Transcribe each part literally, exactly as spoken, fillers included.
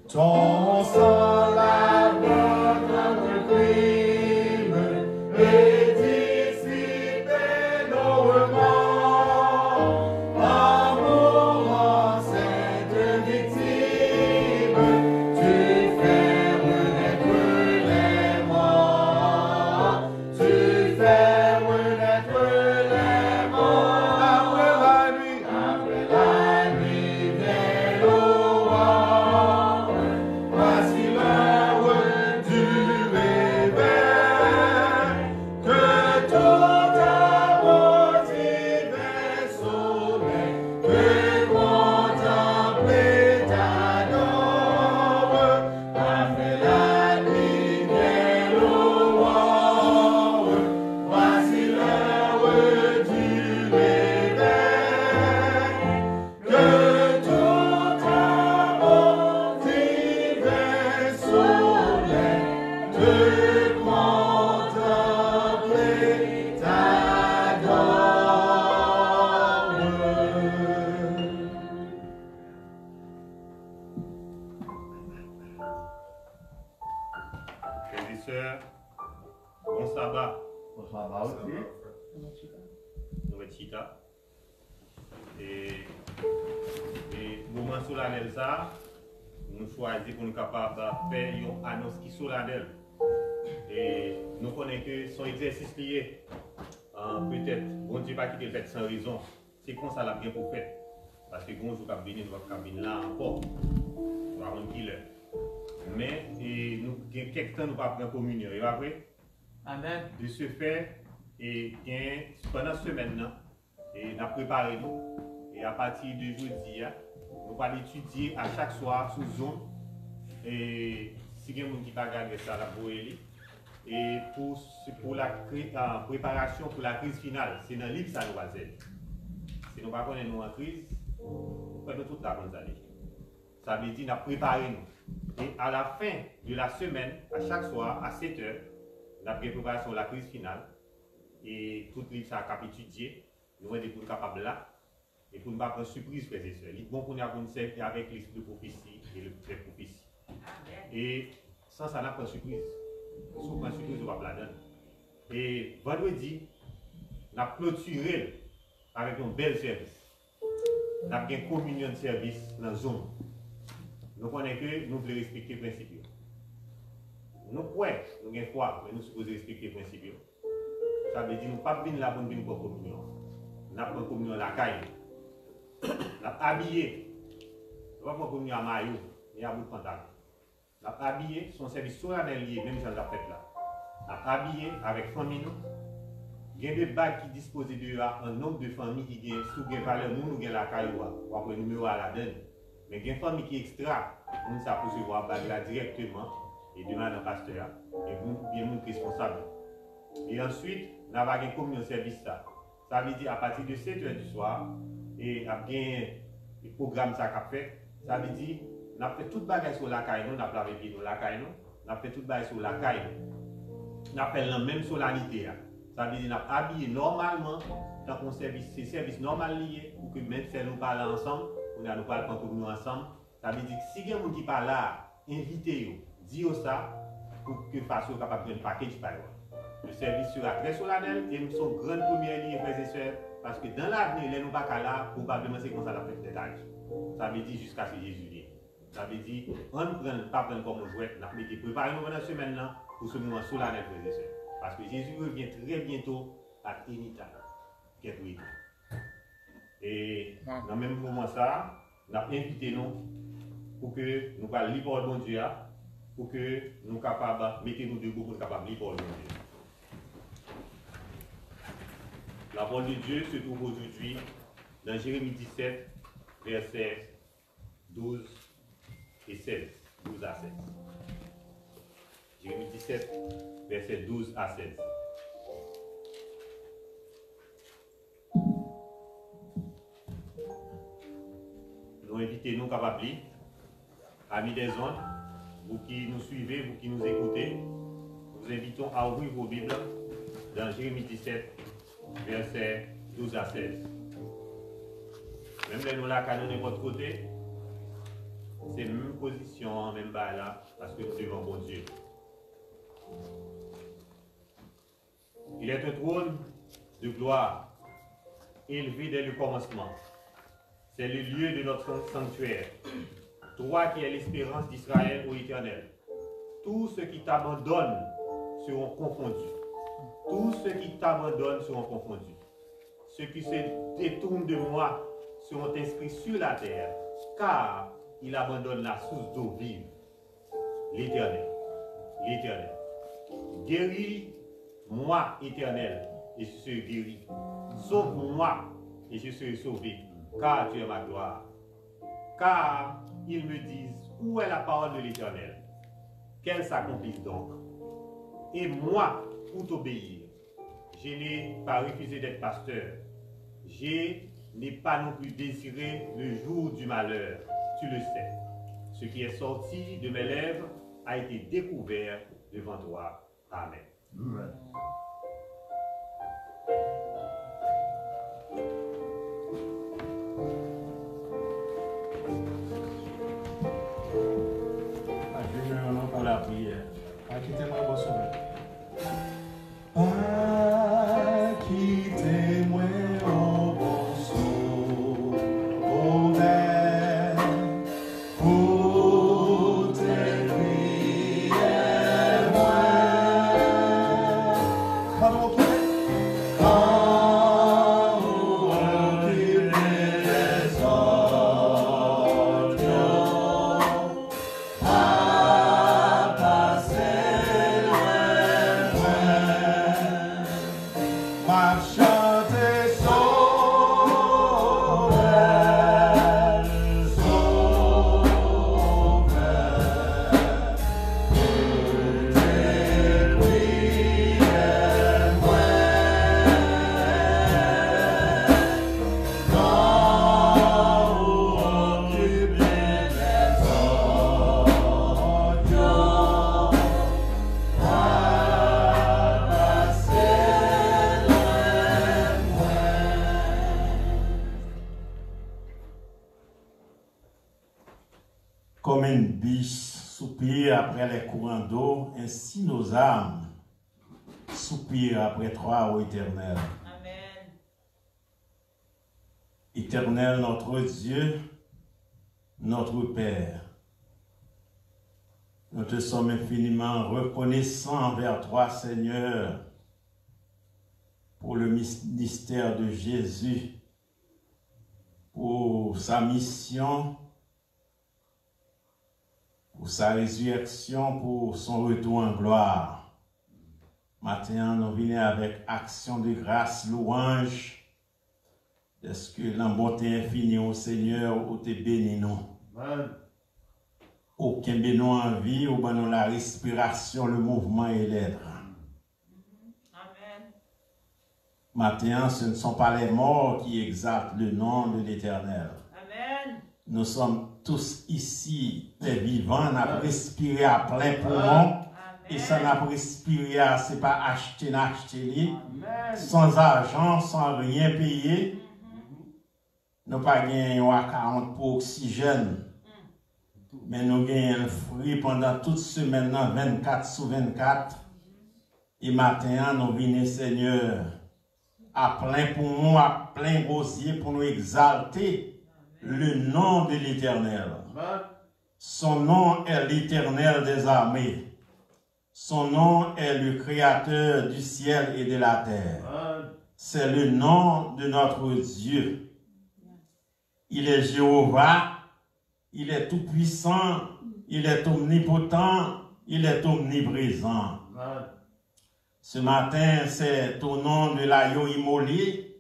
Ton sang lave notre crime et dissipé nos remords. En mourant cette victime, tu fais renaître les morts. Tu fais renaître les morts. Après la nuit, après la nuit vient l'aurore. Voici l'heure du réveil. Que tout amour divin sommeille, que contemple et t'adore. Après la nuit vient l'aurore, voici l'heure du réveil. Que tout amour divin sommeille, te contemple et t'adore. Frères et sœurs, bon sabbat. Bon sabbat aussi. Nou mèt chita. E, e moman solanèl sa a, nou chwazi pou nou kapab fè yon anons ki solanèl. E nou konnen ke se yon egzèsis li ye. Ah, petèt, Bondye pa kite l fèt san rezon. Se konsa l ap gen pou fèt. Paske gen yon jou k ap vini, nou p ap ka vin la ankò. Nou pa konn ki lè. Men, e, nou gen kèk tan nou pa pran kominyon, e pa vre? Amèn. De ce fait, e, gen, pandan semèn nan, e, n ap prepare nou. E apati de jodi a, nou pral etidye a chak swa sou Zoom. E si gen moun ki pa gade sa, n ap voye li. E pou, pou la kri-, ah, preparasyon pou la kriz final, se nan liv sa nou pral sèvi. Si nou pa konnen nou an kriz, nou kwè nou tout la konn sa deja. Sa vle di n ap prepare nou. E a la fen de la semèn, a chak swa, a sèt è, n ap gen preparasyon la kriz final. E tout liv sa k ap etidye, nou mande pou n kapab la. E pou n pa pran sipriz, frè e sè. Li bon kounye a pou n sèvi avèk lespri de pwofesi e le pwofesi. Amèn. E san sa, n ap pran sipriz. Si w pran sipriz, ou p ap ladan l. E vandredi, n ap klotire l avèk yon bèl sèvis. N ap gen kominyon de sèvis nan Zoom. Nou konnen ke nou vle respekte prensip yo. Nou kwè, nou gen fwa, men nou sipoze respekte prensip yo. Sa vle di nou p ap vin la pou n vin pran kominyon an. N ap pran kominyon lakay nou. N ap abiye. Nou p ap pran kominyon a mayo, ni a bout pantalon. N ap abiye, se yon sèvis solanèl li ye, menm jan l t ap fèt la. N ap abiye avèk fanmi nou. Gen de bag ki dispoze deyò a an nonb de fanmi ki gen, si w gen valè moun ou gen lakay ou a, w ap wè nimewo a ladan l. Men gen fanmi ki ekstra, moun sa resevwa bag la dirèkteman e de madan pastè a, e moun, oubyen moun ki responsab yo. E answit, n a va gen kominyon sèvis sa. Sa vle di, apati de sèt è di swa, e ap gen pwogram sa k ap fèt. Sa vle di, n ap fè tout bagay sou lakay nou, n ap lave pye nou lakay nou, n ap fè tout bagay sou lakay nou. N ap fè l nan menm solanite a. Sa vle di, n ap abiye nòmalman, tankou yon sèvis, se sèvis nòmal li ye, pou ke menm sè nou pa la ansanm, kounye a nou pral pran kominyon ansanm. Sa vle di, si gen moun ki pa la a, envite yo, di yo sa, pou ke fason yo kapab jwenn package pa yo a. Le service sera très solennel e m se yon grann premyè li ye, frè e sè, paske dan lavni, lè nou pa ka la, pwobableman se konsa l ap fèt lè l aji. Sa vle di, jiskaske Jezi vini. Sa vle di, ann pran l, pa pran l kòm yon jwèt, n ap mete prepare nou pandan semèn nan, pou se moman solanèl, frè e sè. Paske Jezi revyen trè byento, at any time. Get ready. E nan menm moman sa a, n ap envite nou pou ke nou pral li pawòl Bondye a, pou ke nou kapab mete nou debou pou nou kapab li pawòl Bondye a. La parole de Dieu se trouve aujourd'hui dans Jérémie dix-sept, versets douze et seize, douze à seize. Jérémie dix-sept, versets douze à seize. Nou envite nou kapab li. Amis des ondes, vous qui nous suivez, vous qui nous écoutez, nous vous invitons à ouvrir vos Bibles dans Jérémie dix-sept, versets douze à seize. Menm lè nou lakay nou nenpòt kote, se menm Pozisyon an, menm bagay la, paske nou devan Bondye. Il est un trône de gloire, élevé dès le commencement. C'est le lieu de notre sanctuaire. Toi qui es l'espérance d'Israël, ô Éternel. Tous ceux qui t'abandonnent seront confondus. Tous ceux qui t'abandonnent seront confondus. Ceux qui se détournent de moi seront inscrits sur la terre, car ils abandonnent la source d'eau vive. L'Éternel, l'Éternel. Guéris-moi, Éternel, et je serai guéri. Sauve-moi, et je serai sauvé, car tu es ma gloire. Car ils me disent, où est la parole de l'Éternel ? Qu'elle s'accomplisse donc. Et moi, pour t'obéir, je n'ai pas refusé d'être pasteur. Je n'ai pas non plus désiré le jour du malheur. Tu le sais. Ce qui est sorti de mes lèvres a été découvert devant toi. Amen. Amen. Pa kite mwen bò sou mwen. Pa kite mwen, o bon Sovè, pou te priyè mwen. Kan ou okipe, kan ou okipe lèzòd yo, pa pase lwen mwen. M ap chante Sovè, Sovè, pou te priyè mwen. Kan ou okipe lèzòd yo, pa pase lwen mwen. Comme une biche soupire après les courants d'eau, ainsi nos âmes soupirent après toi, ô Éternel. Amen. Éternel, notre Dieu, notre Père, nous te sommes infiniment reconnaissants envers toi, Seigneur, pour le ministère de Jésus, pour sa mission, pour sa résurrection, pour son retour en gloire. Maten an, nou vini avèk aksyon de gras, lwanj, dèske nan bonte enfini ou, Senyè, ou te beni nou. Amen. Ou kenbe nou an vi, ou ban nou la respirasyon, le mouvement et l'être. Amen. Matin, ce ne sont pas les morts qui exaltent le nom de l'Éternel. Amen. Nous sommes tous ici des vivants, n ap respire a plen poumon. Amen. E sa n ap respire a, se pa achte n achte li. Amen. Sans argent, sans rien payer. Nou pa genyen yon akawont pou oksijèn, men nou genyen l fri pandan tout semèn nan, vennkat sou vennkat. E maten an, nou vini, Senyè, a plen poumon, a plen gozye pou nou egzalte le non de Letènèl. Son nom est l'Éternel des armées. Son nom est le Créateur du ciel et de la terre. C'est le nom de notre Dieu. Il est Jéhovah, il est tout-puissant, il est omnipotent, il est omniprésent. Ce matin, c'est au nom de l'agneau immolé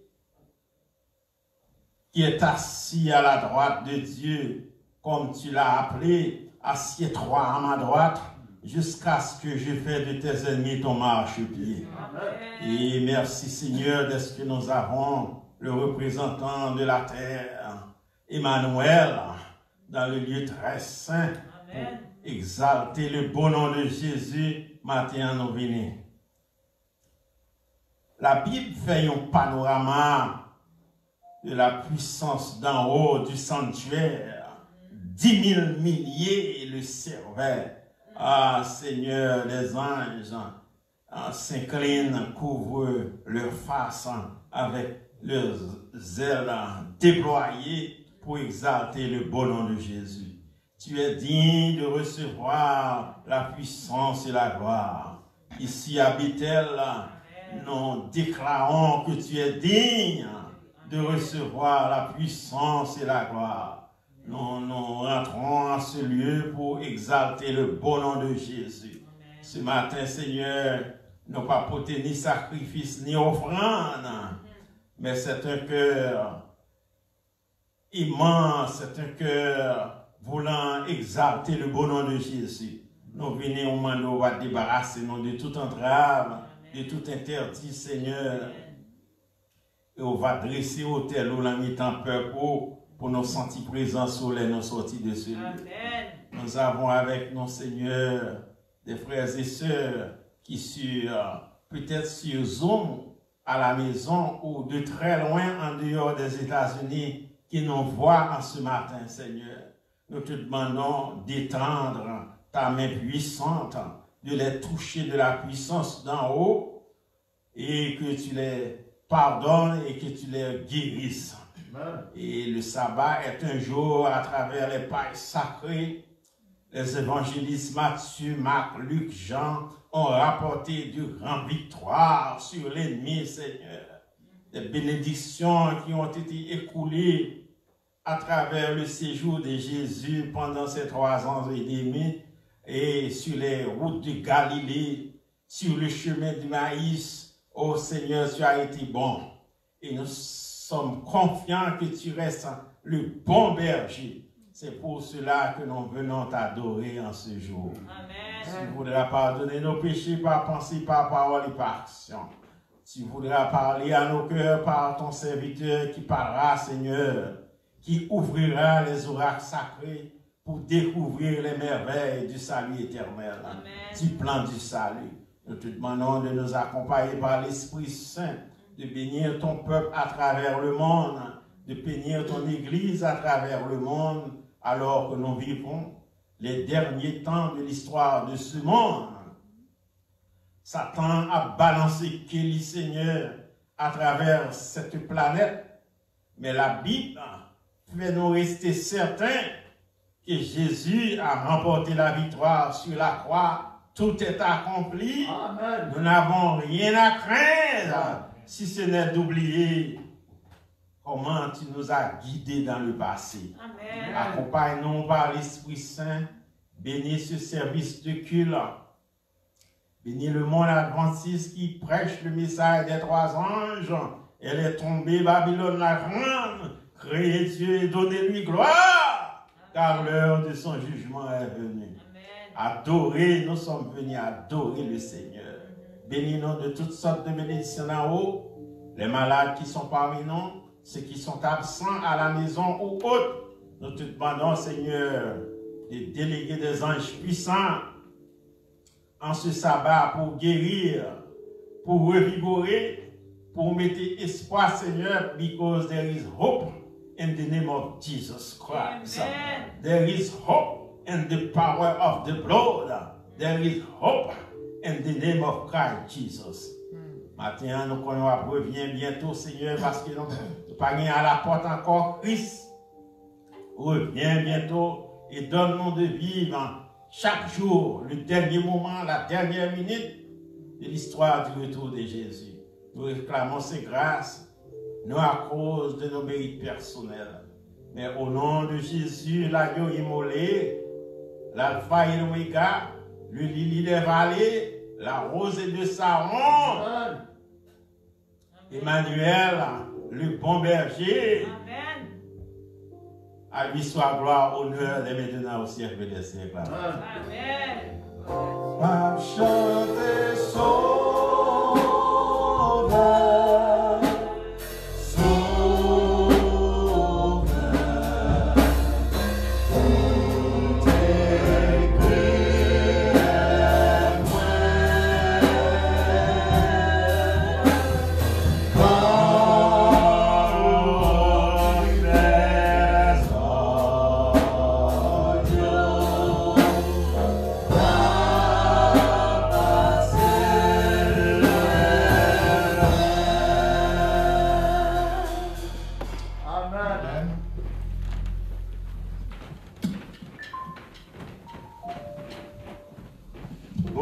qui est assis à la droite de Dieu, comme tu l'as appelé, assieds-toi à ma droite, jusqu'à ce que je fais de tes ennemis ton marchepied. Amen. Et merci Seigneur de ce que nous avons le représentant de la terre, Emmanuel, dans le lieu très saint, pour exalter le beau nom de Jésus. Matin an nou vini. Labib fè yon panorama de la puissance d'en haut du sanctuaire, Dix mille milliers le servaient. Ah, Seigneur des anges, ah, s'inclinent, couvrent leur face avec leurs ailes déployées pour exalter le beau nom de Jésus. Tu es digne de recevoir la puissance et la gloire. Ici à Bethel, nous déclarons que tu es digne de recevoir la puissance et la gloire. Nous, nous rentrons en ce lieu pour exalter le beau nom de Jésus. Ce matin, Seigneur, nou pa pote ni sakrifis, ni ofrann, mais c'est un cœur immense, c'est un cœur voulant exalter le beau nom de Jésus. Nou vini, nou mande w va debarase nou de tout antrav, de tout entèdi, Senyè. E w va drese otèl ou nan mitan pèp ou, pou nou santi prezans ou lè nou sòti de ce lieu. Amen. Nous avons avec nous, Seigneur, des frères et sœurs qui sur, peut-être sur Zoom, à la maison ou de très loin en dehors des États-Unis qui nous voient en ce matin, Seigneur. Nous te demandons d'étendre ta main puissante, de les toucher de la puissance d'en haut, et que tu les pardonnes et que tu les guérisses. Amen. Et le sabbat est un jour à travers les pages sacrées. Les évangélistes Matthieu, Marc, Luc, Jean ont rapporté de grandes victoires sur l'ennemi, Seigneur. Des bénédictions qui ont été écoulées à travers le séjour de Jésus pendant ces trois ans et demi et sur les routes de Galilée, sur le chemin d'Emmaüs. Oh Seigneur, tu as été bon. Et nous sommes confiants que tu restes le bon berger. C'est pour cela que nous venons t'adorer en ce jour. Amen. Tu voudras pardonner nos péchés par pensée, par parole et par action. Tu voudras parler à nos cœurs par ton serviteur qui parlera, Seigneur, qui ouvrira les oracles sacrés pour découvrir les merveilles du salut éternel, amen, du plan du salut. Nous te demandons de nous accompagner par l'Esprit Saint, de bénir ton peuple à travers le monde, de bénir ton Église à travers le monde, alors que nous vivons les derniers temps de l'histoire de ce monde. Satan ap balanse ke li, Senyè, atravè cette planète. Men Labib fè nou rete sèten que Jésus a remporté la victoire sur la croix. Tout est accompli. Amen. Nous n'avons rien à craindre, si ce n'est d'oublier comment tu nous as guidés dans le passé. Amen. Accompagne-nous par l'Esprit Saint. Bénis ce service de culte. Bénis le monde adventiste qui prêche le message des trois anges. Elle est tombée, Babylone la grande. Créez Dieu et donnez-lui gloire, car l'heure de son jugement est venue. Amen. Adorer, nous sommes venus adorer le Seigneur. Bénis-nous de toutes sortes de bénédictions d'en haut. Les malades qui sont parmi nous, ceux qui sont absents à la maison ou autres, nous te demandons, Seigneur, de déléguer des anges puissants en ce sabbat pour guérir, pour revigorer, pour mettre espoir, Seigneur, because there is hope in the name of Jesus Christ. Amen. There is hope in the power of the blood. There is hope in the name of Christ Jesus. Maten an, nou konnen w ap revyen byento, Senyè, paske nou, nou pa gen alapòt ankò. Kris revyen byento e donn nou de viv chak jou, le dernier moment, la dernière minute de l'histoire du retour de Jésus. Nous réclamons ces grâces, non à cause de nos mérites personnels, mais au nom de Jésus, l'agneau immolé, l'alpha et l'oméga, le lili des vallées, la rosée de Saron. Amen. Emmanuel, le bon berger. Amen. À lui soit gloire, honneur, dès maintenant, au siècle des siècles. Amen. Amen. M ap chante Sovè, Sovè.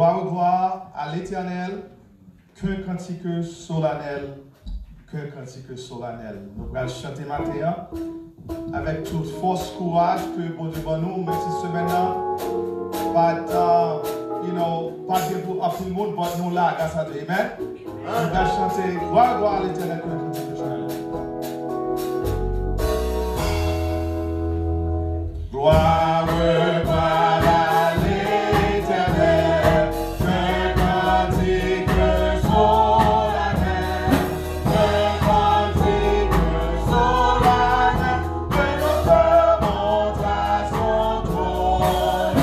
Gloire, gloire à l'Éternel, qu'un cantique solennel, qu'un cantique solennel. Nou pral chante maten an avèk tout fòs, kouraj ke Bondye ban nou. Menm si semèn nan pa t, uh, you know, pa t gen pou anpil moun, but nou la, grâce à Dieu. Amen. Nou pral chante gloire, gloire à l'Éternel, qu'un cantique solennel. Gloire, gloire à l'Éternel, qu'un cantique solennel, qu'un cantique solennel, que notre montre à son trône.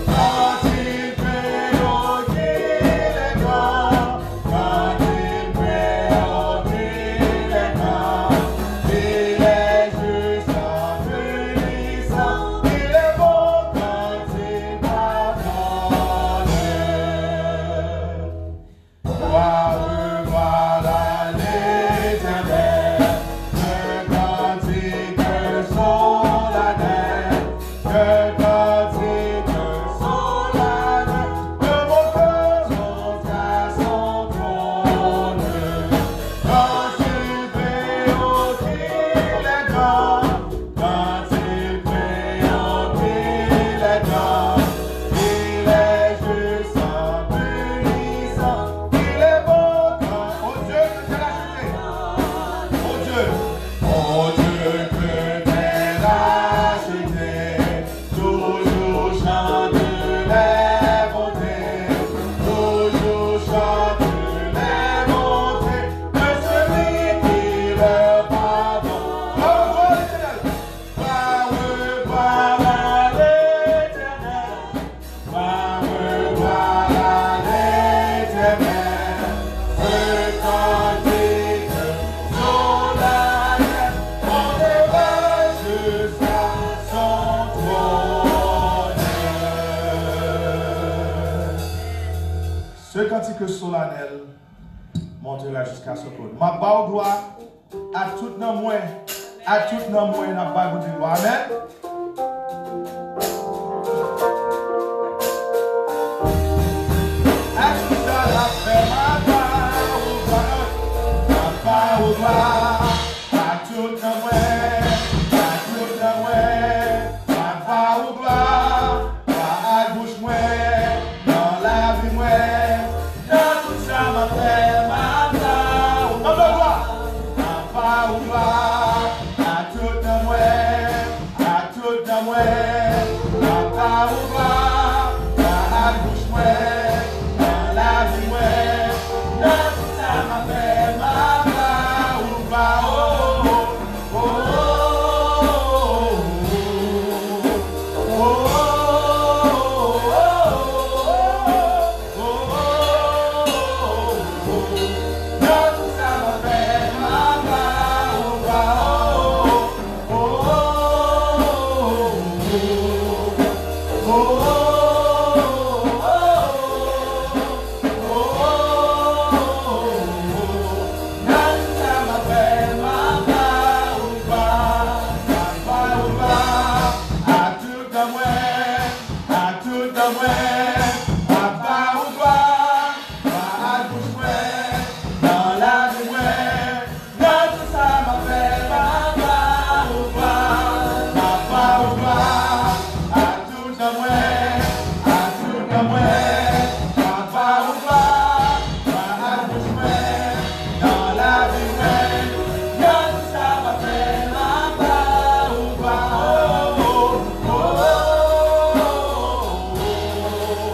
Quand il fait haut qu'il est grand, quand il fait haut qu'il est grand, il est juste en punissant, il est bon quand il pardonne. Gloire, gloire à l'Éternel, qu'un cantique solennel, qu'un cantique solennel, que mon cœur monte à son trône. Quand il fait haut qu'il est grand, quand il fait haut qu'il est grand, il est juste en punissant, il est bon quand, oh Dieu, que t'es racheté, oh Dieu, oh Dieu, que t'es racheté, toujours chante les bontés, toujours chante les bontés de celui qui le pardonne. Bravo, gloire à l'Éternel. Bravo, gloire à l'Éternel. Bravo, gloire à l'Éternel. Le cantique solennel montera jusqu'à son trône. Ce cantique solennel montera jusqu'à son trône. M ap ba w glwa ak tout nanm mwen. Ak tout nanm mwen, n ap ba Bondye glwa. Amèn. Ak tout sa n ap fè, m ap ba ou glwa. M ap ba ou glwa. Ak tout nanm mwen, ak tout nanm mwen, m ap ba ou glwa. Glwa ak bouch mwen, nan lavi mwen, nan tout sa m ap fè, m ap ba ou glwa. M ap ba ou glwa. Ak tout nanm mwen, ak tout nanm mwen, m ap ba ou glwa. Glwa ak bouch mwen, nan lavi mwen, nan tout sa m ap fè, m ap ba ou glwa. Oh, oh, oh. Ak tout nanm mwen, ak tout nanm mwen, m ap ba ou glwa. Glwa ak bouch mwen, nan lavi mwen, nan tout sa m ap fè, m ap ba ou glwa. M ap ba ou glwa. Ak tout nanm mwen, ak tout nanm mwen, m ap ba ou glwa. Glwa ak bouch mwen, nan lavi mwen, nan tout sa m ap fè, m ap ba ou glwa. Oh, oh, oh, oh, oh.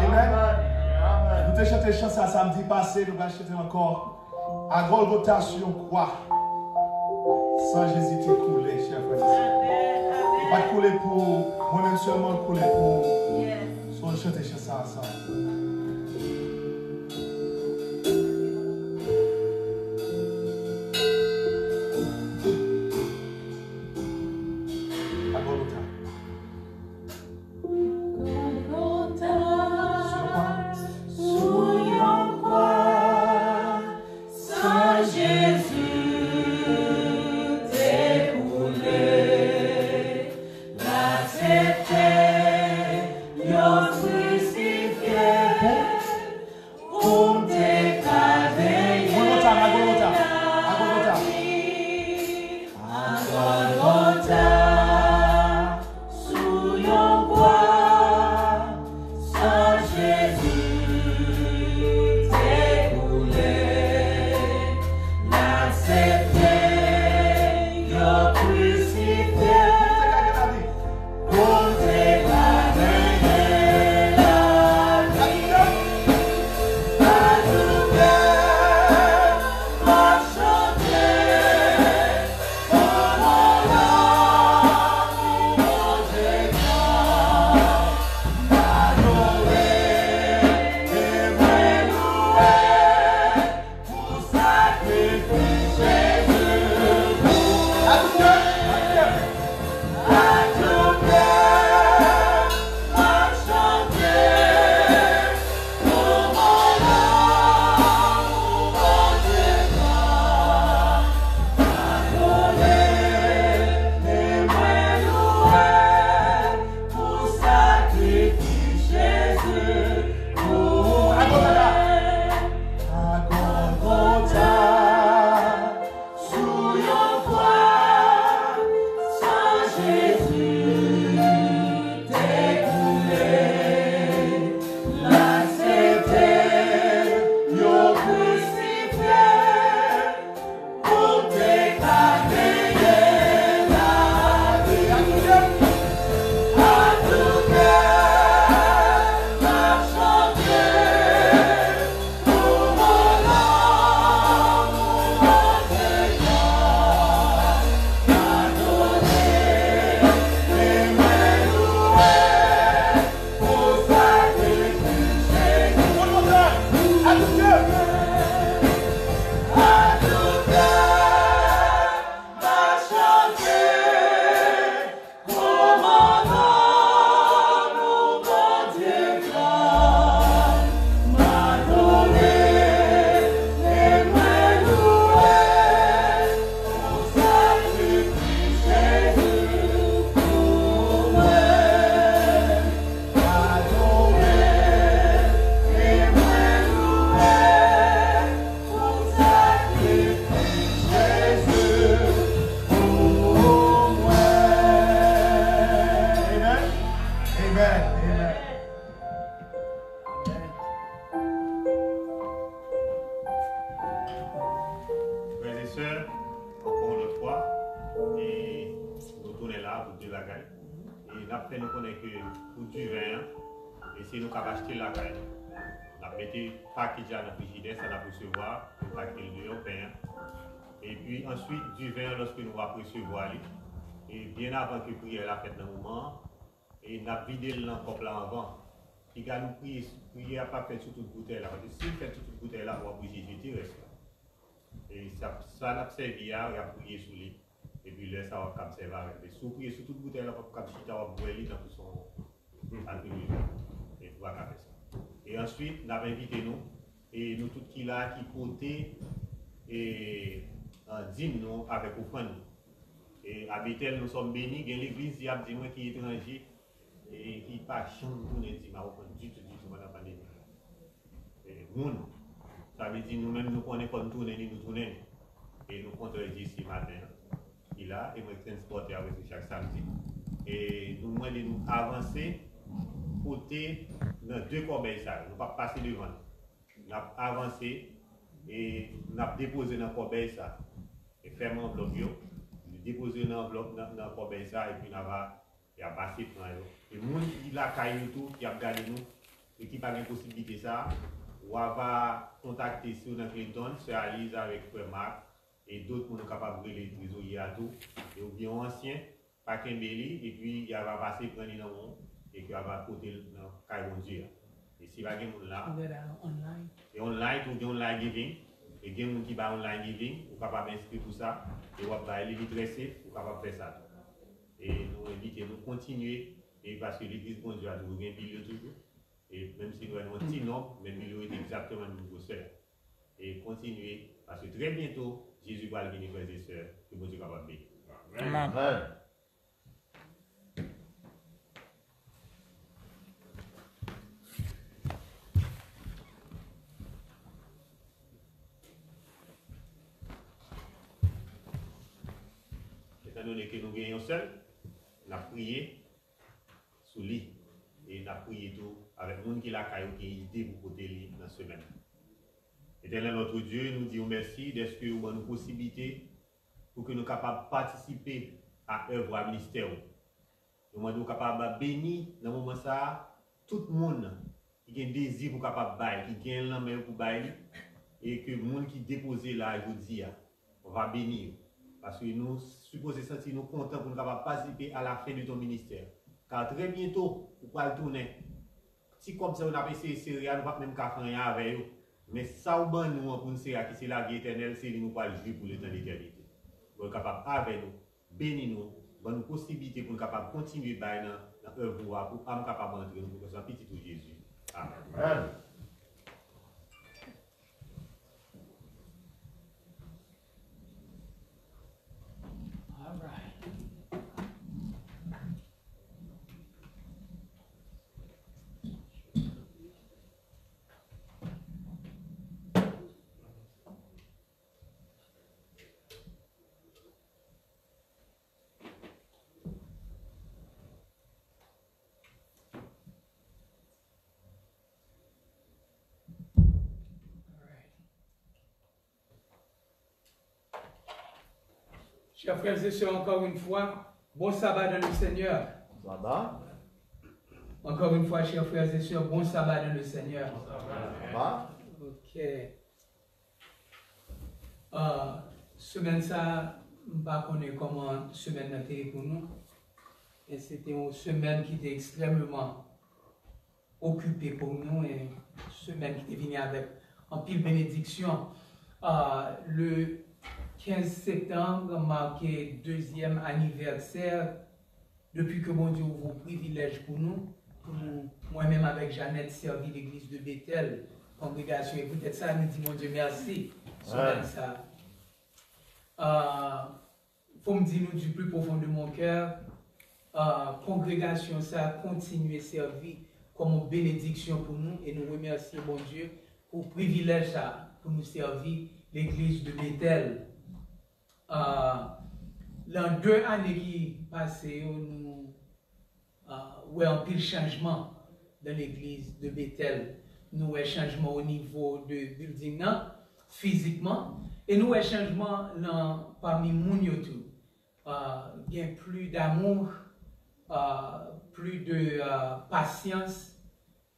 Amen. Amen. Nou te chante chan sa samdi pase, nou pral chante l ankò. A Gòlgota sou yon kwa, san Jezi te koule, chè frè e sè. Li pa t koule pou mwen menm sèlman, l koule pou ou. So, n chante chan sa ansanm. A Gòlgota. Gòlgota, sou yon kwa, san Jezi te koule, l aksepte yo krisifye l pou m te ka benyen. Gòlgota, a Gòlgota, a Gòlgota. A Gòlgota, sou yon kwa, san Jezi te koule, l aksepte yo krisifye l pou m te ka genyen lavi. Pou m te ka genyen lavi. A tout kè, m ap chante. Pou sakrifis Jezi pou mwen. A Gòlgota, sou yon kwa, san Jezi te koule, l aksepte yo krisifye l. Pou te ka genyen lavi. A tout kè, m ap chante pou lanmou Bondye a. Padone, e mwen louwe. Pou sakrifis Jezi. Pou nou, a tout kè. A tout kè, m a chante kòmandan nou Bondye gran. M adore e mwen louwe pou sakrifis Jezi pou mwen. Adore e mwen louwe pou sakrifis Jezi pou mwen. Amen. Amen. Amen. Frè e sè, ankò yon lòt fwa, e nou tounen la pou de bagay. E n ap fè nou konnen ke pou diven an, e se nou k ap achte lakay nou. N ap mete pakej la nan frijidè, sa n ap resevwa, nou kite l deyò, pen an. Epi answit, diven an, lòske nou ap resevwa li, e byen avan ke priyè la fèt nan moman an, e n ap vide l nan kòp la anvan. Piga nou priye, priyè a pa fèt sou tout boutèy la, paske si l fèt sou tout boutèy la, w ap oblije jete rès la. E sa, sa n ap sèvi a, y ap priye sou li. Epi lè sa a, w ap kab sèvi avè l. Men si w priye sou tout boutèy la, w ap kab chita, w ap bwè li tankou se yon alkolize. E ou pa ka fè sa. E answit, n ap envite nou, e nou tout ki la, ki pote, e, a, dim nou avèk ofrann nou. E, à l'Éternel nous sommes bénis, gen legliz, y ap di mwen, ki etranje, e ki pa janm tounen di m a ofrann ditou, ditou pandan pandemi a. E, moun, sa vle di nou menm nou konnen fò n tounen li, nou tounen li. E nou kontre Jezi maten an, ki la, e mwen transpòte a prèske chak samdi. E nou mande nou avanse, pote nan de kòbèy sa yo. Nou p ap pase devan l. N ap avanse, e n ap depoze nan kòbèy sa. E fèmen anvlòp yo, depoze nan anvlòp, nan, nan kòbèy sa, epi n ava, y ap pase pran yo. E moun ki lakay yo tou, ki ap gade nou, E ki pa gen posiblite sa, w a va kontakte, si w nan Clinton, sè Aliz avèk frè Mark, e dòt moun ou kapab rele trezorye a tou, e oubyen yon ansyen, pa kenbe li, epi y a va pase pran li nan men w, e ke y a va pote l nan kay Bondye a. E si pa gen moun la, e online tou, gen online giving, e gen moun ki bay online giving, ou kapab enskri pou sa, e w ap bay li, li trè safe, ou kapab fè sa tou. E nou envite nou kontinye, e paske legliz Bondye a toujou gen bil yo toujou, e menm si nou wè nou yon ti nonb, men bil yo rete egzakteman menm gwosè. E kontinye, paske trè byento, Jezi pral vini, frè e sè, ke Bondye kapab beni. Amen. Etandone ke nou gen yon sèl, n ap priye sou li. E n ap priye tou avèk moun ki lakay ou ki gen ide pou pote li nan semèn nan. Eternel notre Dieu, nou di w mèsi dèske ou ban nou posiblite pou ke nou kapab patisipe a èvwa ministè ou. Nou mande w kapab beni nan moman sa a tout moun ki gen dezi pou kapab bay, ki gen l nan men yo pou bay li, e ke moun ki depoze la jodi a, w va beni yo. Paske nou sipoze santi nou kontan pou nou kapab patisipe a la fen de ton ministè. Ka trè byento, ou pral tounen. Ti kòb sa yo n ap eseye sere a, nou p ap menm ka fè anyen avè yo. Men sa w ban nou an pou n sere a, ki se lavi etènèl, se li nou pral jwi pou letan letènite. Bon, kapab avè nou, beni nou, ban nou posiblite pou n kapab kontinye bay nan, nan èv ou a, pou âme kapab antre, nou pou sa Pitit ou Jezi. Amen. Amen. All right. Chers frères et sœurs, encore une fois, bon sabbat dans le Seigneur. Sabbat. Encore une fois, chers frères et sœurs, bon sabbat dans le Seigneur. Sabbat. Ok. Ah, semèn sa, m pa konnen kòman semèn nan te ye pou nou. E se te yon semèn ki te ekstrèmeman okipe pou nou, e semèn ki te vini avèk anpil benediksyon. Ah, le quinze septembre marke dezyèm anivèsè depi ke Bondye ouvri privilèj pou nou, pou nou, mwen menm avèk Jeannette, sèvi legliz de Betèl, kongregasyon, e poutèt sa, nou di Bondye mèsi semèn sa. Ah, fò m di nou du plus profond de mon cœur, ah, kongregasyon sa kontinye sèvi kòm yon benediksyon pou nou, e nou remèsye Bondye pou privilèj sa, pou nou sèvi legliz de Betèl. Ah, nan de ane ki pase yo, nou, ah, wè anpil chanjman nan legliz de Betèl. Nou wè chanjman o nivo de building nan, fizikman, e nou wè chanjman nan pami moun yo tou. Ah, gen plus d'amour, ah, plus de, ah, pasyans,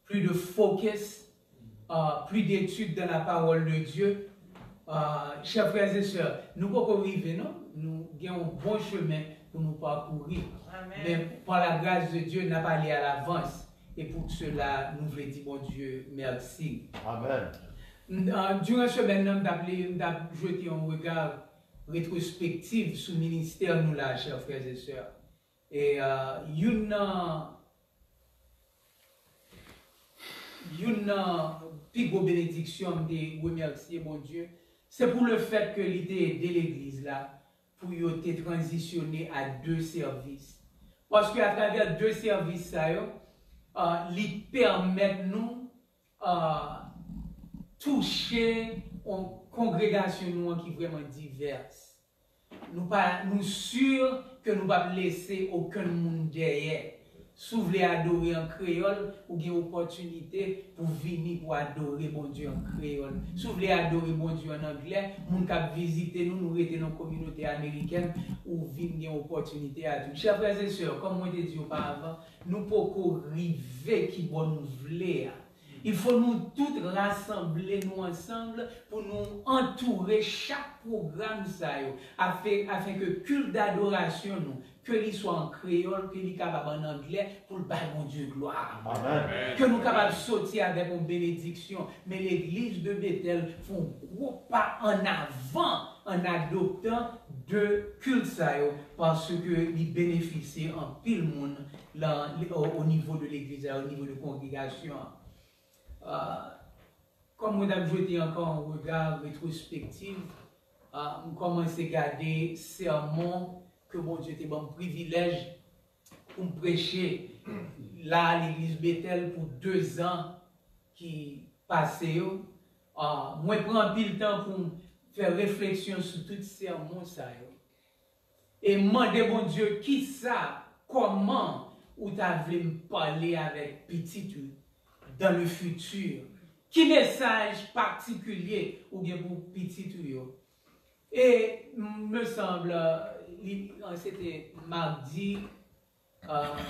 plus de focus, ah, plus d'études dans la parole de Dieu. Ah, chers frères et sœurs, nou poko rive non, nou gen yon bon chemen pou nou pakouri. Amen. Men par la grâce de Dieu, n ap ale à l'avance. E pou sela, nou vle di Bondye mèsi. Amen. N-, ah, durant semèn nan, m t ap li, m t ap jete yon rega retrospektif sou ministè nou la, chers frères et sœurs. E, ah, youn nan Youn nan pi gwo benediksyon m te remèsye Bondye, se pou le fèt ke li te ede legliz la pou yo te tranzisyone a de sèvis. Paske atravè de sèvis sa yo, ah, li pèmèt nou, ah, touche yon kongregasyon nou an ki vrèman divès. Nou pa, nou si ke nou p ap lese okenn moun dèyè. Si w vle adore an kreyòl, ou gen opòtinite pou vini pou adore Bondye an kreyòl. Si w vle adore Bondye an anglè, moun k ap vizite nou, nou rete nan kominote amerikèn, ou vin gen opòtinite a tou. Chè frè e sè, kòm mwen te di oparavan, nou poko rive kibò nou vle a. Il faut nou tout rasanble nou ansanm pou nou antoure chak pwogram sa yo, afin, afin ke culte d'adoration nou, ke li swa an kreyòl, ke li kapab an anglè, pou l bay Bondye glwa. Amen. Ke nou kapab soti avèk yon benediksyon. Men legliz de Betèl fè yon gwo pa an avan an adoptan de kilt sa yo, paske li benefisye anpil moun lan, o, o nivo de legliz la, o nivo de kongregasyon an. Ah, kòm mwen t ap jete ankò yon rega retwospektif, ah, m kòmanse gade sèmon ke Bondye te ban m privilèj pou m preche la legliz Betèl pou de zan ki pase yo. Ah, mwen pran anpil tan pou m fè refleksyon sou tout sèmon sa yo. E mande Bondye kisa, kòman ou ta vle m pale avèk pitit ou dans le futur? Ki mesaj patikilye ou gen pou pitit ou yo? E, m, me sanble, li, se te madi, euh,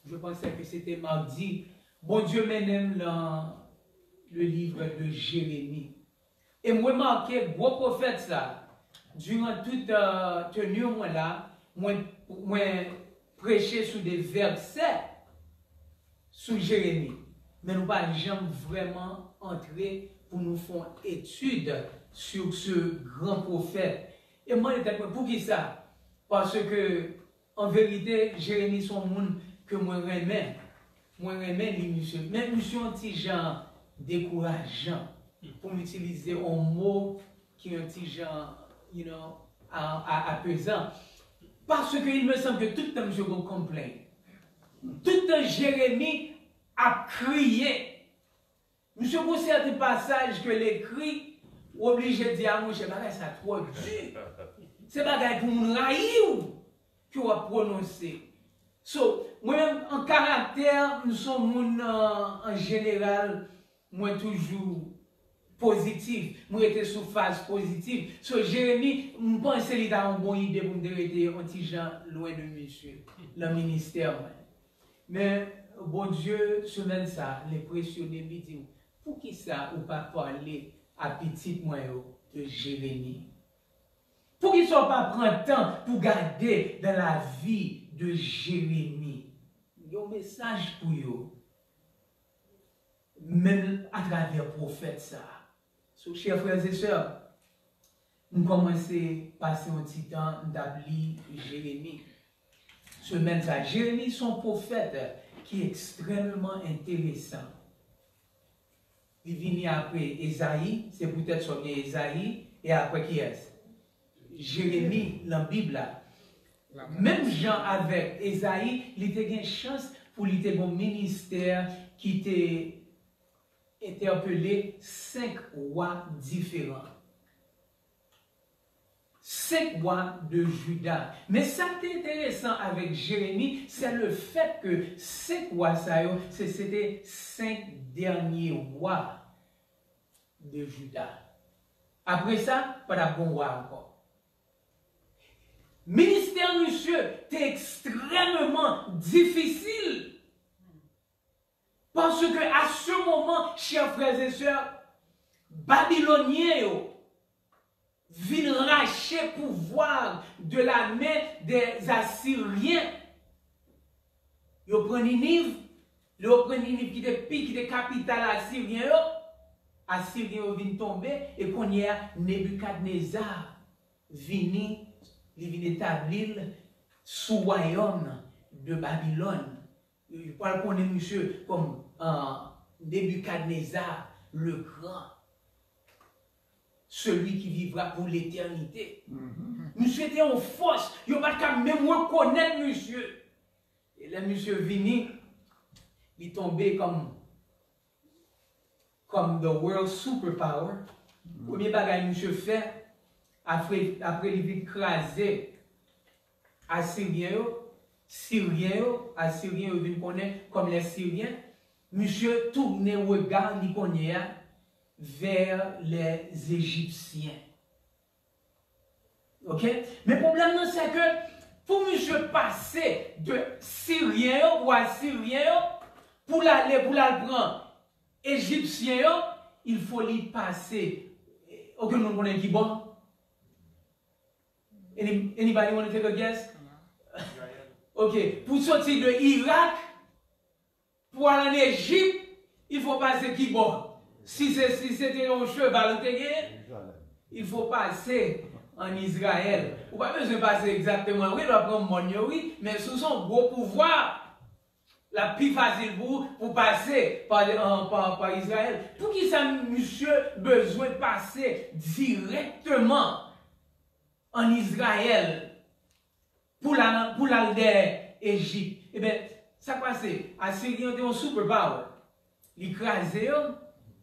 je pensais que c'était mardi, Bondye mennen m lan le livre de Jérémie. E m remake gwo pwofèt sa, diran tout, euh, tenue mwen la, mwen, mwen preche sou de vèsè sou Jeremi. Men nou pa janm vrèman antre pou nou fè yon etid sou se gran pwofèt. E m mande tèt mwen, poukisa? Paske, an verite, Jeremi se yon moun ke mwen renmen. Mwen renmen li, misye. Men misye yon ti jan dekourajan, pou m itilize yon mo ki yon ti jan, you know, a, a, apezan. Paske il me semble que tout tan misye gon complain. Tout tan Jeremi ap kriye. Misye gon sèten pasaj ke l ekri, ou oblije di, a monchè, bagay sa twò di. Se bagay pou moun rayi w ke w ap pwononse. So, mwen menm, an karaktè, m se yon moun, an, an jeneral, mwen toujou pozitif. Mwen rete sou faz pozitif. So, Jeremi, m panse li ta yon bon ide pou m te rete yon ti jan lwen de misye, nan ministè mwen. Men, Bondye, semèn sa, l enpresyone m, li di m, poukisa ou pa pale a pitit mwen yo de Jeremi? Poukisa w pa pran tan pou gade dans la vie de Jérémie? Yon mesaj pou yo, menm atravè pwofèt sa. So, chè frè e sè, m kòmanse pase yon ti tan, m t ap li Jeremi. Semèn sa, Jeremi se yon pwofèt ki ekstrèmman enteresan. Li vini apre Ezayi, se poutèt sa w gen Ezayi, e apre kiyès? Jeremi nan Bib la. Menm jan avèk Ezayi, li te gen chans pou li te gon ministè ki te entèpele senk wa diferan. Senk wa de Jida. Men sa k te enteresan avèk Jeremi, se le fèt ke senk wa sa yo, se, se te senk dènye wa de Jida. Apre sa, pa t ap gen wa ankò. Ministè misye te ekstrèmman difisil. Paske a se moman, chè frè e sè, Babilonyen yo vin rache pouvwa de la men dè Asiryen. Yo pran Niniv, lè yo pran Niniv ki te pi, ki te kapital Asiryen yo, Asiryen yo vin tonbe, e kounye a, Nebikadneza vini, li vin etabli l sou wayòm de Babilòn. Yo pral konnen misye kòm, ah, Nebikadneza le Gran, celui qui vivra pour l'éternité. Misye te yon fòs, yo pa t ka menm rekonèt misye. E lè misye vini, li tonbe kòm kòm the world superpower. Premye bagay misye fè, apre, apre li vin kraze Asiryen yo, Siryen yo, Asiryen yo vin konnen kòm les Syriens, misye tounen rega li kounye a vè les Égyptiens. Ok? Men pwoblèm nan, se ke pou misye pase de Siryen yo ou Asiryen yo, pou l ale, pou l al pran Ejipsyen yo, il faut li pase. Okenn moun konnen ki bò? Any, anybody want to take a guess? Ok, pou soti de Irak, pou al an Ejip, il faut pase ki bò? Si se, si se te yon cheval ou te genyen, il faut pase an Izrayèl. Ou pa bezwen pase egzakteman, wi, l ap pran mòn yo, wi, men si w se yon gwo pouvwa, l ap pi fasil pou, pou pase pa, an, pa, pa Izrayèl. Poukisa misye bezwen pase dirèkteman an Izrayèl pou l al, pou l al dèyè Ejip? Ebyen, sa k pase? Asiryen te yon superpower. Li kraze yo,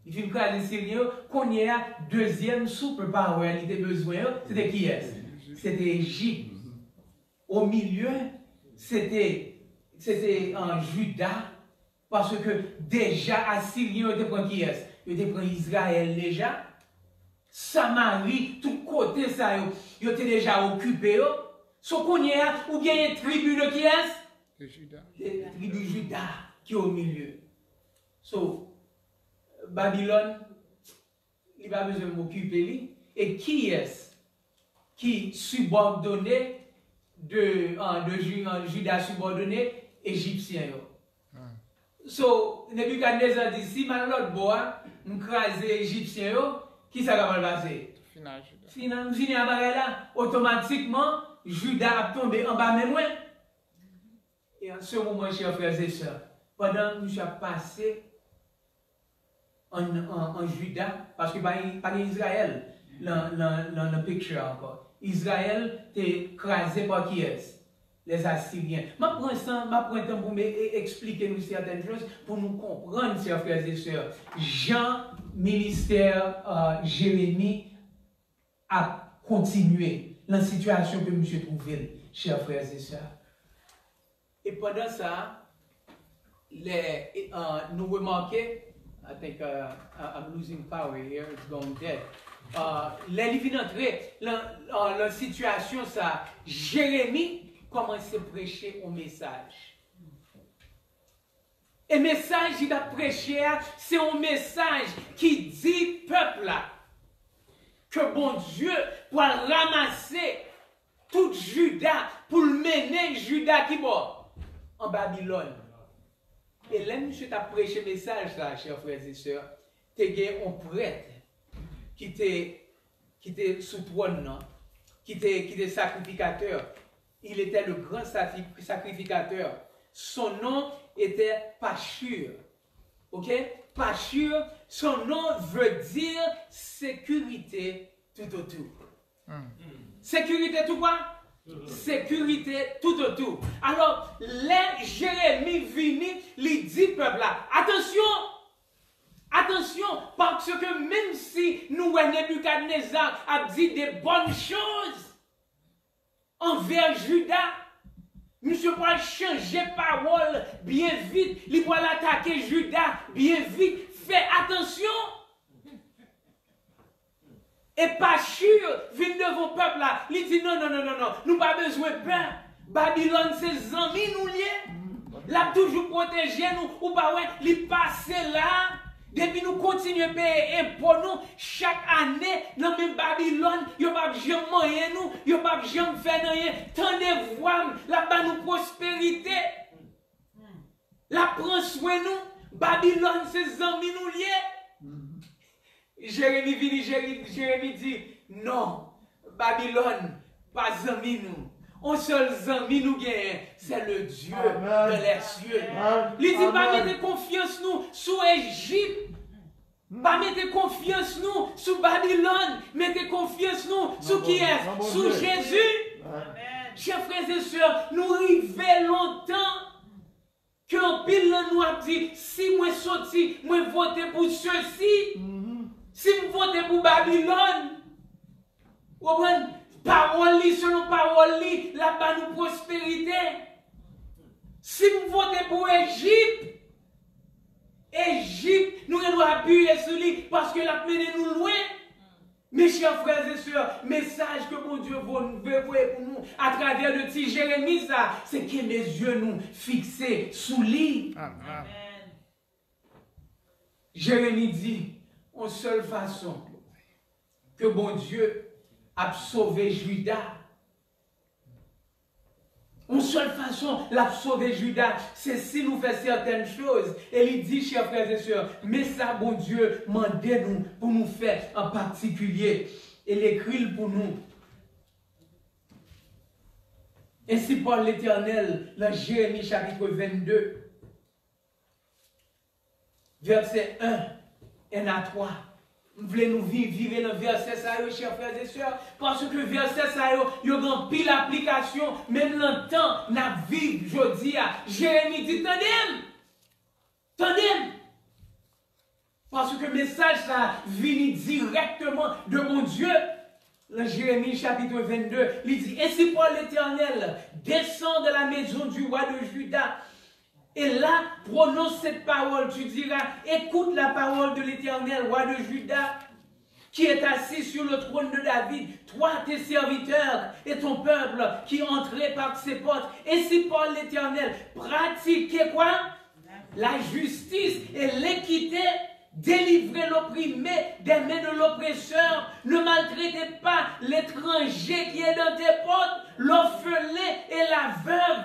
li fin kraze Siryen yo. Kounye a, dezyèm superpower li te bezwen yo, se te kiyès? Se te Ejip. Omilye, se te, se te, uh, Jida, paske deja Asiryen yo te pran kiyès? Yo te pran Izrayèl deja. Samari, tout kote sa yo, yo te deja okipe yo. So kounye a, ou genyen tribi de kiyès? De Jida. De tribi Jida ki omilye. So, Babilòn, li pa bezwen m okipe li. E kiyès ki sibòdone de, ah, de Ju-, ah, Jida sibòdone Ejipsyen yo? So, Nebikadneza di, si m al lòt bò a, m kraze Ejipsyen yo, kisa k ap pral pase? Fini a Jida. Fini, m fini a bagay la. Otomatikman, Jida ap tonbe anba men mwen. E an se moman, chè frè e sè, pandan misye ap pase an, an, an Jida, paske pa, pa gen Izrayèl nan, nan, nan, nan picture a ankò. Izrayèl te kraze pa kiyès? Les Assyriens. M ap pran san, m ap pran tan pou m e, e, eksplike nou sèten choz, pou nou konprann, chè frè e sè, jan ministè, euh, Jeremi ap kontinye nan sitiyasyon ke misye twouve l, chè frè e sè. E pandan sa, lè, e, uh, nou remake, I think, uh, I- I'm losing power here, it's going dead. Uh, lè li vin antre lan, uh, lan sitiyasyon sa, Jeremi kòmanse preche yon mesaj. E mesaj li t ap preche a, se yon mesaj ki di pèp la ke Bondye pral ranmase tout Jida pou l mennen Jida ki bò? An Babilòn. E lè misye t ap preche mesaj sa, chè frè e sè, te gen yon prèt ki te, ki te sou twòn nan, ki te, ki te sakrifikatè. Il était le grand sakri- sacrificateur. Son nom était Pachur. Ok? Pachur, son nom veut dire sécurité tout autour. Sekirite tou kwa? Sekirite tout otou. Alò, lè Jeremi vini, li di pèp la, atansyon! Atansyon! Paske menm si nou wè Nebikadneza ap di de bòn choz anvè Jida, misye pral chanje pawòl byen vit, li pral atake Jida byen vit. Fè atansyon! E Pachur vin devan pèp la, li di, non, non, non, non, non, nou pa bezwen pè. Babilòn se zanmi nou l ye. L ap toujou pwoteje nou. Ou pa wè, li pase la. Depi nou kontinye peye enpo nou, chak ane, nan men Babilòn, yo p ap janm manyen nou, yo p ap janm fè n anyen. Tande vwa m, l ap ba nou pwosperite. L ap pran swen nou. Babilòn se zanmi nou l ye. Jeremi vini, Jere- Jeremi di, non, Babilòn pa zanmi nou. On sèl zanmi nou genyen, se le Dieu de les cieux. Li di, pa mete konfyans nou sou Ejip. Pa mete konfyans nou sou Babilòn. Mete konfyans nou sou kiyès? Sou Jezi. Chè frè e sè, nou rive lontan ke anpil nan nou ap di, si mwen soti, mwen vote pou sesi, si m vote pou Babilòn, ou konprann? Pawòl li, selon pawòl li, l ap ba nou pwosperite. Si m vote pou Ejip, Ejip, nou gen dwa apiye sou li, paske l ap mennen nou lwen. Mes chers frères et sœurs, mesaj ke Bondye vo- vle voye pou nou atravè de ti Jeremi sa, se kenbe zye nou fikse sou li. Amen. Jeremi di, yon sèl fason ke Bondye ap sove Jida, yon sèl fason l ap sove Jida, se si nou fè sètèn choz. E li di, chè frè e sè, men sa Bondye mande nou pou nou fè an patikilye. E l ekri l pou nou. Ensi pale Letènèl nan Jeremi chapit vennde, vèsè en, en a twa. M vle nou vi-, vire nan vèsè sa yo, chè frè e sè, paske vèsè sa yo, yo gen anpil aplikasyon, menm nan tan n ap viv jodi a. Jeremi di, tande m! Tande m! Paske mesaj sa a vini dirèkteman de Bondye. Nan Jeremi chapit vennde, li di, ainsi parle l'Éternel, descends dans la maison du roi de Juda, et là prononce cette parole, tu diras, écoute la parole de l'Éternel, roi de Juda, qui est assis sur le trône de David, toi, tes serviteurs et ton peuple qui entrez par ces portes. Ainsi parle l'Éternel, pratiquez quoi? La justice et l'équité, délivrez l'opprimé des mains de l'oppresseur, ne maltraitez pas l'étranger qui est dans tes portes, l'orphelin et la veuve.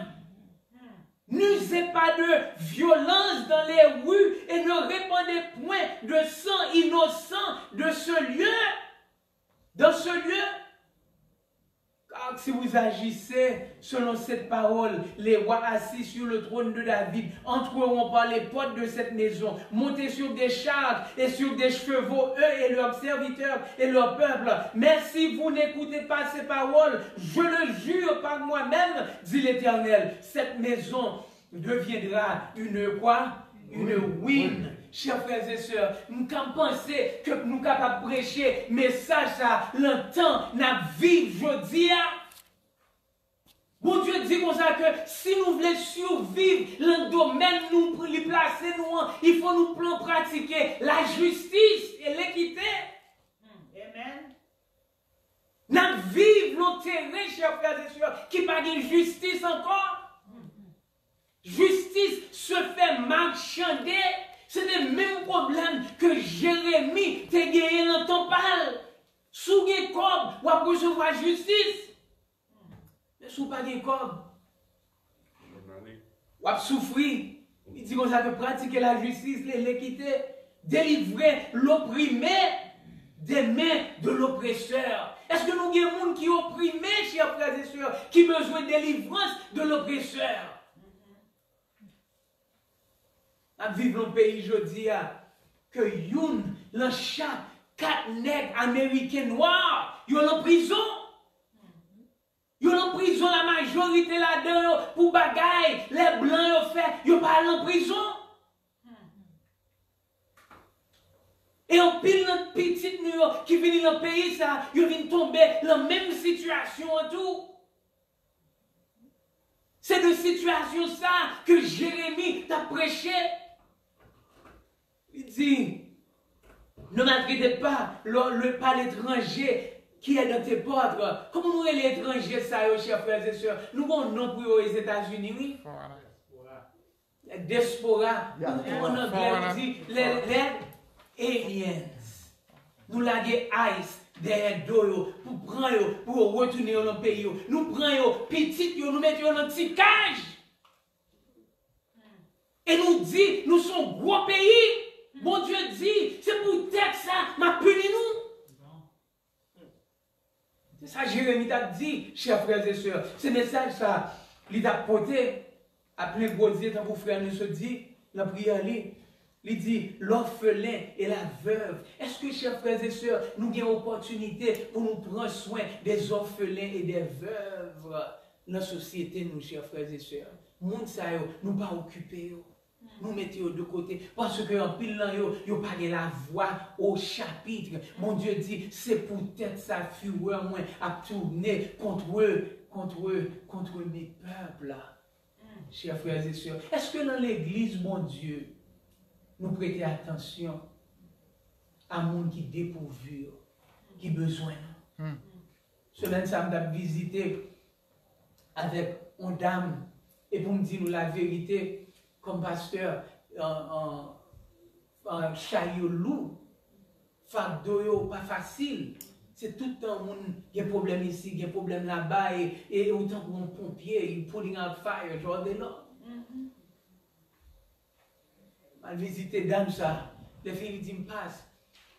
N'usez pas de violence dans les rues et ne répandez point de sang innocent de ce lieu, dans ce lieu. Car si vous agissez selon cette parole, les rois assis sur le trône de David entreront par les portes de cette maison, montés sur des charges et sur des chevaux, eux et leurs serviteurs et leur peuple. Mais si vous n'écoutez pas ces paroles, je le jure par moi-même, dit l'Éternel, cette maison deviendra une quoi? Une ruine. Chè frè e sè, m ka panse ke nou kapab preche mesaj sa nan tan n ap viv jodi a. Bondye di konsa ke si nou vle siviv nan domèn nou, li plase nou an, il faut nou pran pratike lajistis e lekite. Amen. N ap viv nan teren, chè frè e sè, ki pa gen jistis ankò. Jistis se fè machande. Se te menm pwoblèm ke Jeremi te genyen nan tan pa l. Si w gen kòb, w ap resevwa jistis. Men si w pa gen kòb, w ap soufri. Li di konsa ke pratike lajistis, le- lekite, délivrer l'opprimé des mains de l'oppresseur. Èske nou gen moun ki oprime, chè frè e sè, ki bezwen delivrans de l'oppresseur? N ap viv nan peyi jodi a ke youn nan chak kat nèg ameriken nwa yo nan prizon. Yo nan prizon, la majorite ladan yo pou bagay lè blan yo fè, yo pa al nan prizon. E anpil nan pitit nou yo ki vini nan peyi sa, yo vin tonbe nan menm sitiyasyon an tou. Se de sitiyasyon sa ke Jeremi t ap preche. Li di, ne maltraitez pas le, le, pas l'étranger qui est dans tes portes. Kòman nou rele etranje sa yo, chè frè e sè? Nou gon non pou yo Ozetazini, wi. Diaspora. Ou, ou an anglè, ou di, les, les aliens. Nou lage ICE dèyè do yo pou pran yo, pou yo retounen yo nan peyi yo. Nou pran yo, pitit yo, nou mete yo nan ti kaj. E nou di, nou se yon gwo peyi. Bondye di, se poutèt sa, m ap pini nou. Se sa Jeremi t ap di, chè frè e sè. Se mesaj sa li t ap pote a plen gwo zye, tankou frè nou sot di nan priyè li. Li di, l'orphelin et la veuve. Èske, chè frè e sè, nou gen opòtinite pou nou pran swen des orphelins et des veuves nan sosyete nou, chè frè e sè? Moun sa yo, nou pa okipe yo. Nou mete yo de kote. Paske anpil nan yo, yo pa gen lavwa o chapit. Bondye di, se poutèt sa firè mwen ap tounen contre, contre, contre mes peuples. Chè frè e sè, èske nan legliz Bondye, nou prete atansyon a moun ki depouvi yo, ki bezwen nou? Semèn sa, m t ap vizite avèk yon dam, e pou m di nou laverite, kòm pastè, an, an, ah, chay yo lou, fado yo pa fasil. Se tout tan moun gen pwoblèm isi, gen pwoblèm laba, e, e, e ou tankou yon ponpye, you putting out fire, draw the Lord. M al vizite dam sa, lè fini li di m pas,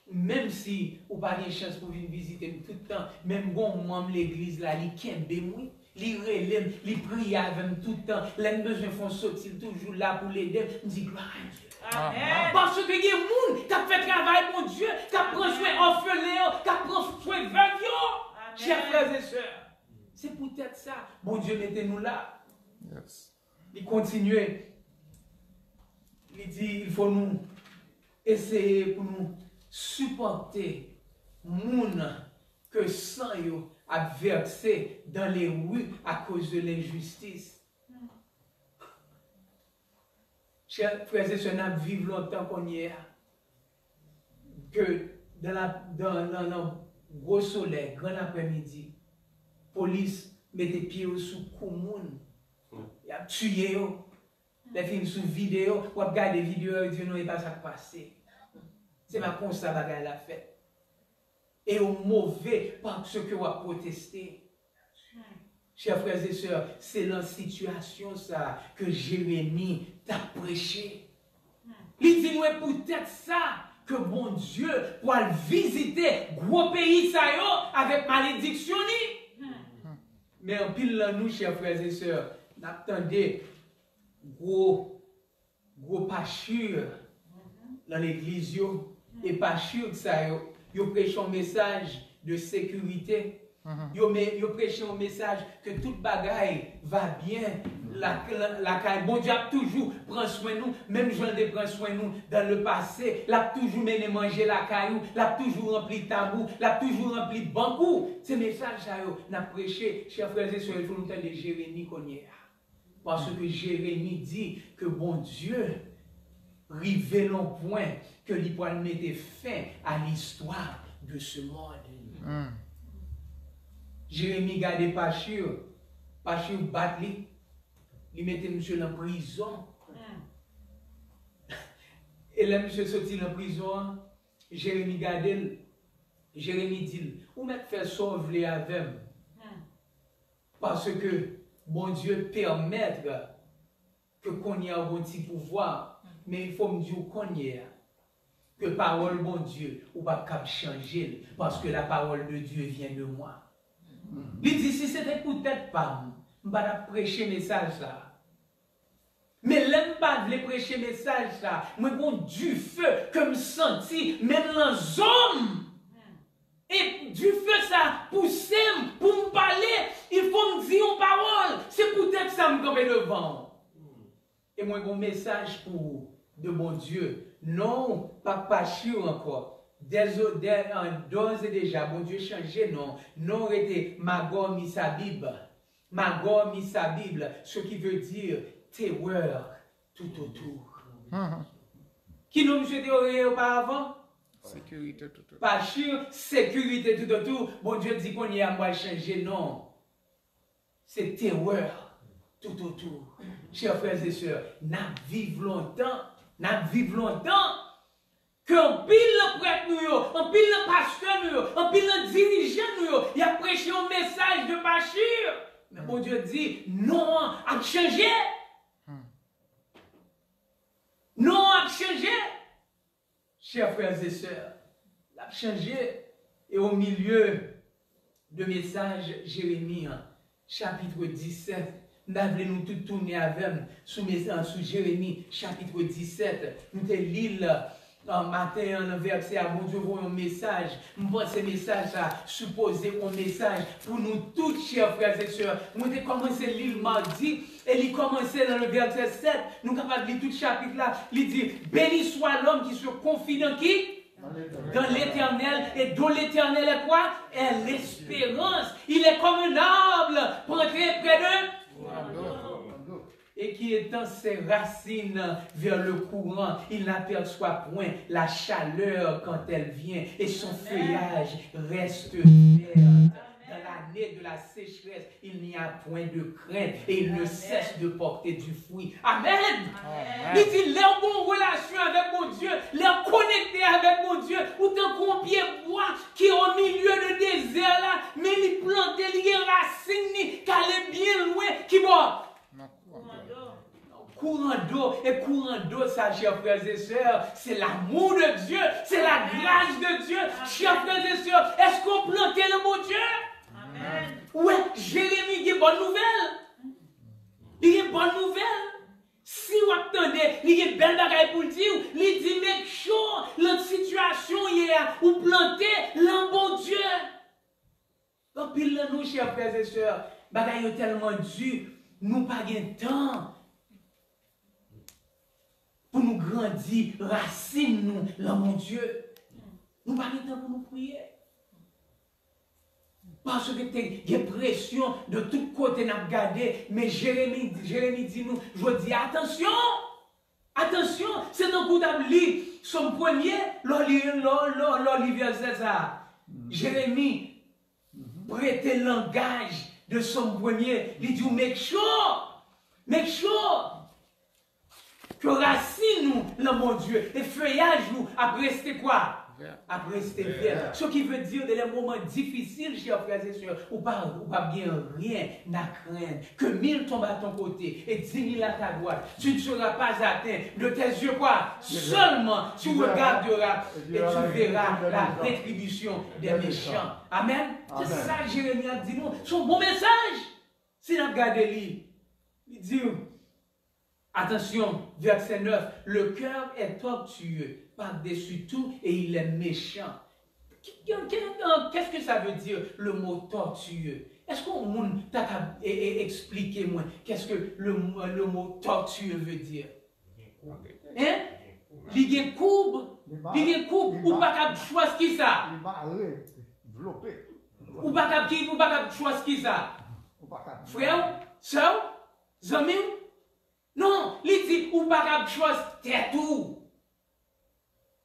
menm si ou pa gen chans pou vin vizite m tout tan, men m gon manm legliz la, li kenbe m wi. Li rele m, li priye avè m tout tan. Lè m bezwen fè yon soti, li toujou la pou l ede m. M di glwa a Dye. Amèn. Paske gen moun k ap fè travay Bondye, k ap pran swen òfelen yo, k ap pran swen vèv yo. Amèn. Chè frè e sè, se poutèt sa Bondye mete nou la. Li kontinye, li di, il faut nou eseye pou nou sipòte moun ke san yo ap vèse dans les rues à cause de l'injustice. Chè frè e sè, n ap viv lontan kounye a. Ke dans la, dans, dans, dans gwo solèy, gran aprèmidi, polis mete pye yo sou kou moun. Y ap tiye yo. Lè fini sou videyo, w ap gade videyo, yo di non, e pa sa k pase. Se pa konsa bagay la fèt. E yo move paske w ap pwoteste. Chè frè e sè, se nan sitiyasyon sa ke Jeremi t ap preche. Li di nou, e poutèt sa ke Bondye pral vizite gwo peyi sa yo avèk malediksyon li. Men anpil nan nou, chè frè e sè, n ap tande gwo, gwo pastè nan legliz yo. E pastè sa yo, yo preche yon mesaj de sekirite. Yo, men, yo preche yon mesaj ke tout bagay va byen. La, la, lakay Bondye ap toujou pran swen nou, menm jan l te pran swen nou dans le passé. L ap toujou mennen manje lakay ou, l ap toujou ranpli tab ou, l ap toujou ranpli bank ou. Se mesaj sa yo n ap preche, chè frè e sè, il faut nou tande Jeremi kounye a. Paske Jeremi di ke Bondye rive nan pwen ke li pral mete fen a listwa de ce monde. Jeremi gade pastè, pastè bat li, li mete misye nan prizon. E lè misye soti nan prizon an, Jeremi gade l, Jeremi di l, ou mèt fè sa w vle avè m. Paske Bondye pèmèt ke kounye a ou gon ti pouvwa, men il faut m di w kounye a ke pawòl Bondye, ou p ap kab chanje l, paske la parole de Dieu vient de moi. Li di, si se te poutèt pa m, m pa t ap preche mesaj sa a. Men lè m pa vle preche mesaj sa, mwen gon dife ke m santi, menm nan zo m. E dife sa pouse m pou m pale, il faut m di yon pawòl. Se poutèt sa m kanpe devan w. E mwen gon mesaj pou ou de Bondye. Non w pa Pachir ankò. Dèzo-, dè-, an, dòz e deja, Bondye chanje non w. Non w rete Magò Misabib. Magò Misabib, ce qui veut dire terreur tout autour. Ki non misye te reye oparavan? Sekirite tout otou. Pachir, sekirite tout otou. Bondye di kounye a m pral chanje non. Se terreur tout otou. Chè frè e sè, n ap viv lontan. N ap viv lontan. Ke anpil nan prèt nou yo, anpil nan pastè nou yo, anpil nan dirijan nou yo, y ap preche yon mesaj de Pachir. Men Bondye di, non an ap chanje. Non an ap chanje. Chè frè e sè, l ap chanje. E o milye de mesaj Jeremi an, chapit disèt, m ta vle nou tout tounen avè m sou mes-, sou Jeremi, chapit disèt. Nou te li l, euh, maten an nan vèsè a, Bondye voye yon mesaj. M panse mesaj sa sipoze yon mesaj pou nou tout, chè frè e sè. Mwen te kòmanse li l madi, e li kòmanse nan le vèsè sèt. Nou kapab li tout chapit la. Li di, béni soit l'homme qui se confie dans qui? Dans l'Éternel. Et dont l'Éternel est quoi? Est l'espérance. Il est comme un arbre planté près de et qui étend ses racines vers le courant, il n'aperçoit point la chaleur quand elle vient, et son feuillage reste vert dans la l'année de la sécheresse, il n'y a point de crainte et il ne cesse de porter du fruit. Amen. Li di, lè w gen yon relasyon avèk Bondye, lè w konekte avèk Bondye, ou tankou yon pye bwa ki o milye de dezè la, men li plante, li gen rasin li k ale byen lwen, ki bò? Kouran do, e kouran do sa, chè frè e sè, se l'amour de Dieu, se la grâce de Dieu, chè frè e sè, èske w plante nan Bondye? Ou wè, Jeremi gen bòn nouvèl. Li gen bòn nouvèl. Si w ap tande, li gen bèl bagay pou l di w. Li di, make sure, nan sitiyasyon w ye a, ou plante nan Bondye. Anpil nan nou, chè frè e sè, bagay yo tèlman di, nou pa gen tan pou nou grandi rasin nou nan Bondye. Nou pa gen tan pou nou priye. Paske te gen presyon de tout kote n ap gade, men Jeremi, Jeremi di nou, jodi, atansyon! Atansyon! Se tankou w t ap li Sòm premye, lè w li, lè w, lè w, lè w li vèsè sa a. Jeremi prete langaj de Sòm premye, li di w, make sure! Make sure! Ke rasin ou nan Bondye e feyaj ou ap reste kwa? Ap reste vè. Ce qui veut dire, dans les moments difficiles, chers frères et sœurs, ou pa, ou pa gen rien à craindre. Que mille tombent à ton côté et dix mille à ta droite, tu ne seras pas atteint. De tes yeux quoi? Seulement tu regarderas et tu verras la rétribution des méchants. Amen. Se sa Jeremi ap di nou. Se yon bon mesaj. Si n ap gade li, li di, attention, verset neuf, le cœur est tortueux par-dessus tout et il est méchant. Qu'est-ce que ça veut dire, le mot tortueux? Èske yon moun ta ka e, e, eksplike mwen qu'est-ce que le, le mot tortueux veut dire? Hein? Li gen koub. Li gen koub. Ou pa kab trust kisa? Li mare, vlope. Ou pa kab ki, ou pa kab trust kisa? Ou pa kab. Frè w, sè w, zanmi w? Non, li di ou pa kab trust tèt ou.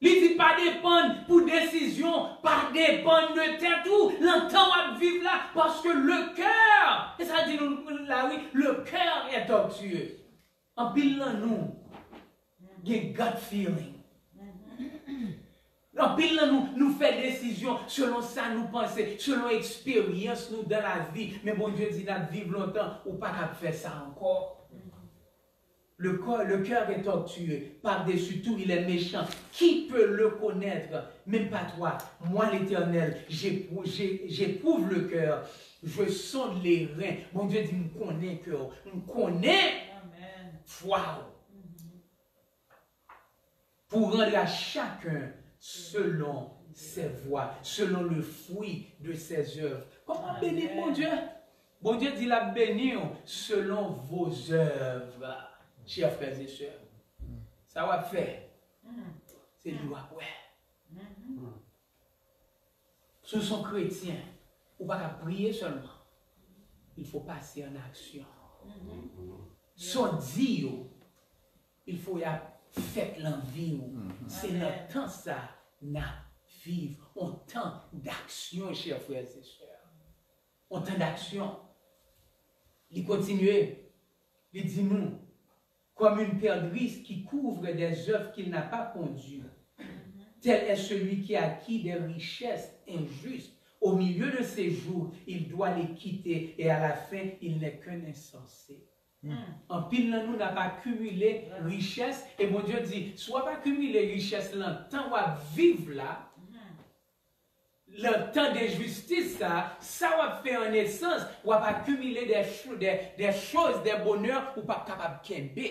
Li di pa depann pou desizyon, pa depann de tèt ou, nan tan w ap viv la, paske le cœur, e sa di nou la wi, le cœur est tortueux. Anpil nan nou gen gut feeling. Anpil nan nou, nou fè desizyon selon sa nou panse, selon eksperyans nou dan lavi. Men Bondye di n ap viv lontan, ou pa kab fè sa ankò. Le corps, le cœur est tortueux, par-dessus tout, il est méchant. Qui peut le connaître? Même pas toi. Moi, l'Éternel, j'éprouve, j'ai- j'éprouve le cœur, je sonde les reins. Bondye di, m konnen kè w, m konnen fwa w. Pour rendre à chacun selon ses voies, selon le fruit de ses œuvres. Kòman w ap beni Bondye? Bondye di l ap beni w selon vos œuvres, chers frères et sœurs. Sa w ap fè, se li w ap wè. Si w se yon kretyen, ou pa ka priye sèlman. Il faut passer en action. Sa w di yo, il faut y a fèt nan vi w. Se nan tan sa n ap viv. On tan d'action, chers frères et sœurs. On tan d'action. Li kontinye, li di nou, comme une perdrix qui couvre des œuvres qu'il n'a pas pondues. Tel est celui qui acquiert des richesses injustes. Au milieu de ses jours, il doit les quitter et à la fin, il n'est qu'un insensé. Anpil nan nou n ap akimile richès, e Bondye di, si w ap akimile richès lan tan w ap viv la, le temps de justice sa, sa w ap fè an esans, w ap akimile de, de, de choz, de bonè ou p ap kapab kenbe.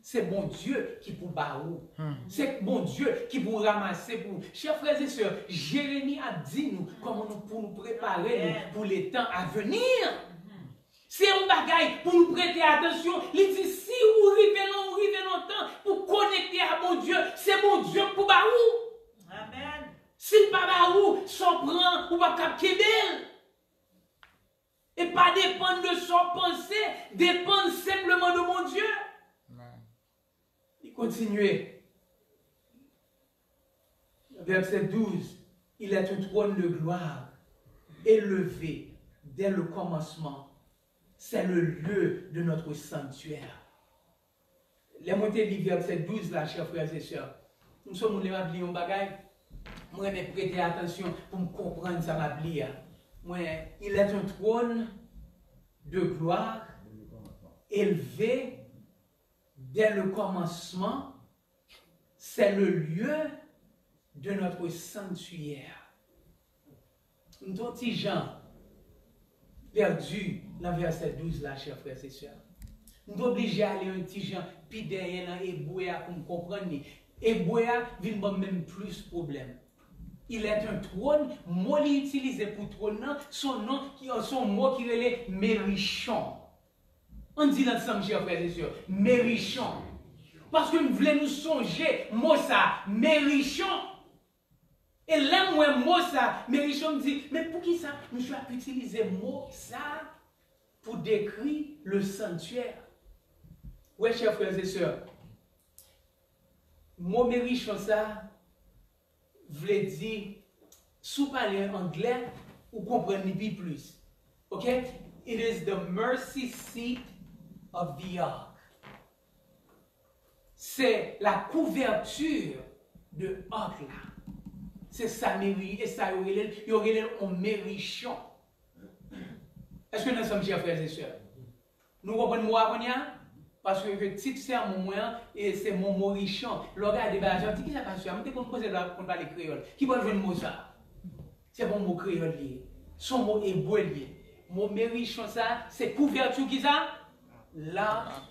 Se Bondye ki pou ba ou. Se Bondye ki pou ranmase pou ou. Chè frè e sè, Jeremi ap di nou kòman nou pou nou prepare nou pou letan a veni. Se yon bagay pou nou prete atansyon. Li di, si ou rive lon, ou rive lontan pou konekte a Bondye, se Bondye k pou ba ou. Amèn. Si l pa ba ou, sa w pran, ou p ap kab kenbe l. E pa depann de sa w panse, depann senpleman de Bondye. Amèn. Li kontinye. Verset douze, il est un trône de gloire, élevé, Dès le commencement, c'est le lieu de notre sanctuaire. Lè mwen te li vèsè douz la, chè frè e sè, m se moun lè m ap li yon bagay, mwen renmen prete atansyon pou m konprann sa m ap li a. Mwen, il est un trône de gloire élevé dès le commencement, c'est le lieu de notre sanctuaire. M t on ti jan pèdi nan vèsè douz la, chè frè e sè. M t oblije ale yon ti jan pi dèyè nan ebre a pou m konprann li. Ebre a vin ban m menm plis pwoblèm. Il est un trône, mo li itilize pou twòn nan, se yon non ki, se yon mo ki rele merichon. Ann di l ansanm, chè frè e sè, merichon. Paske m vle nou sonje mo sa, merichon. E lè m wè mo sa, merichon, m di, men poukisa misye ap itilize mo sa pou dekri le sanctuaire? Wè, chè frè e sè, mo merichon sa vle di, si w pale anglè, ou konprann li pi plis. Ok? It is the mercy seat of the ark. C'est la couverture de ark la. Se sa meri, e sa yo rele l, yo rele l on merichon. Èske n ansanm, chè frè e sè? Nou konprann mo a kounye a? Paske ke tit sèmon mwen an, e se mo merichon. Lè w gade bagay sa, w di, kisa pastè a? M te konn panse l konn pale kreyòl. Ki bò l jwenn mo sa? Se pa yon mo kreyòl li ye. Se yon mo ebre li ye. Mo merichon sa, se kouvèti kisa? L'arche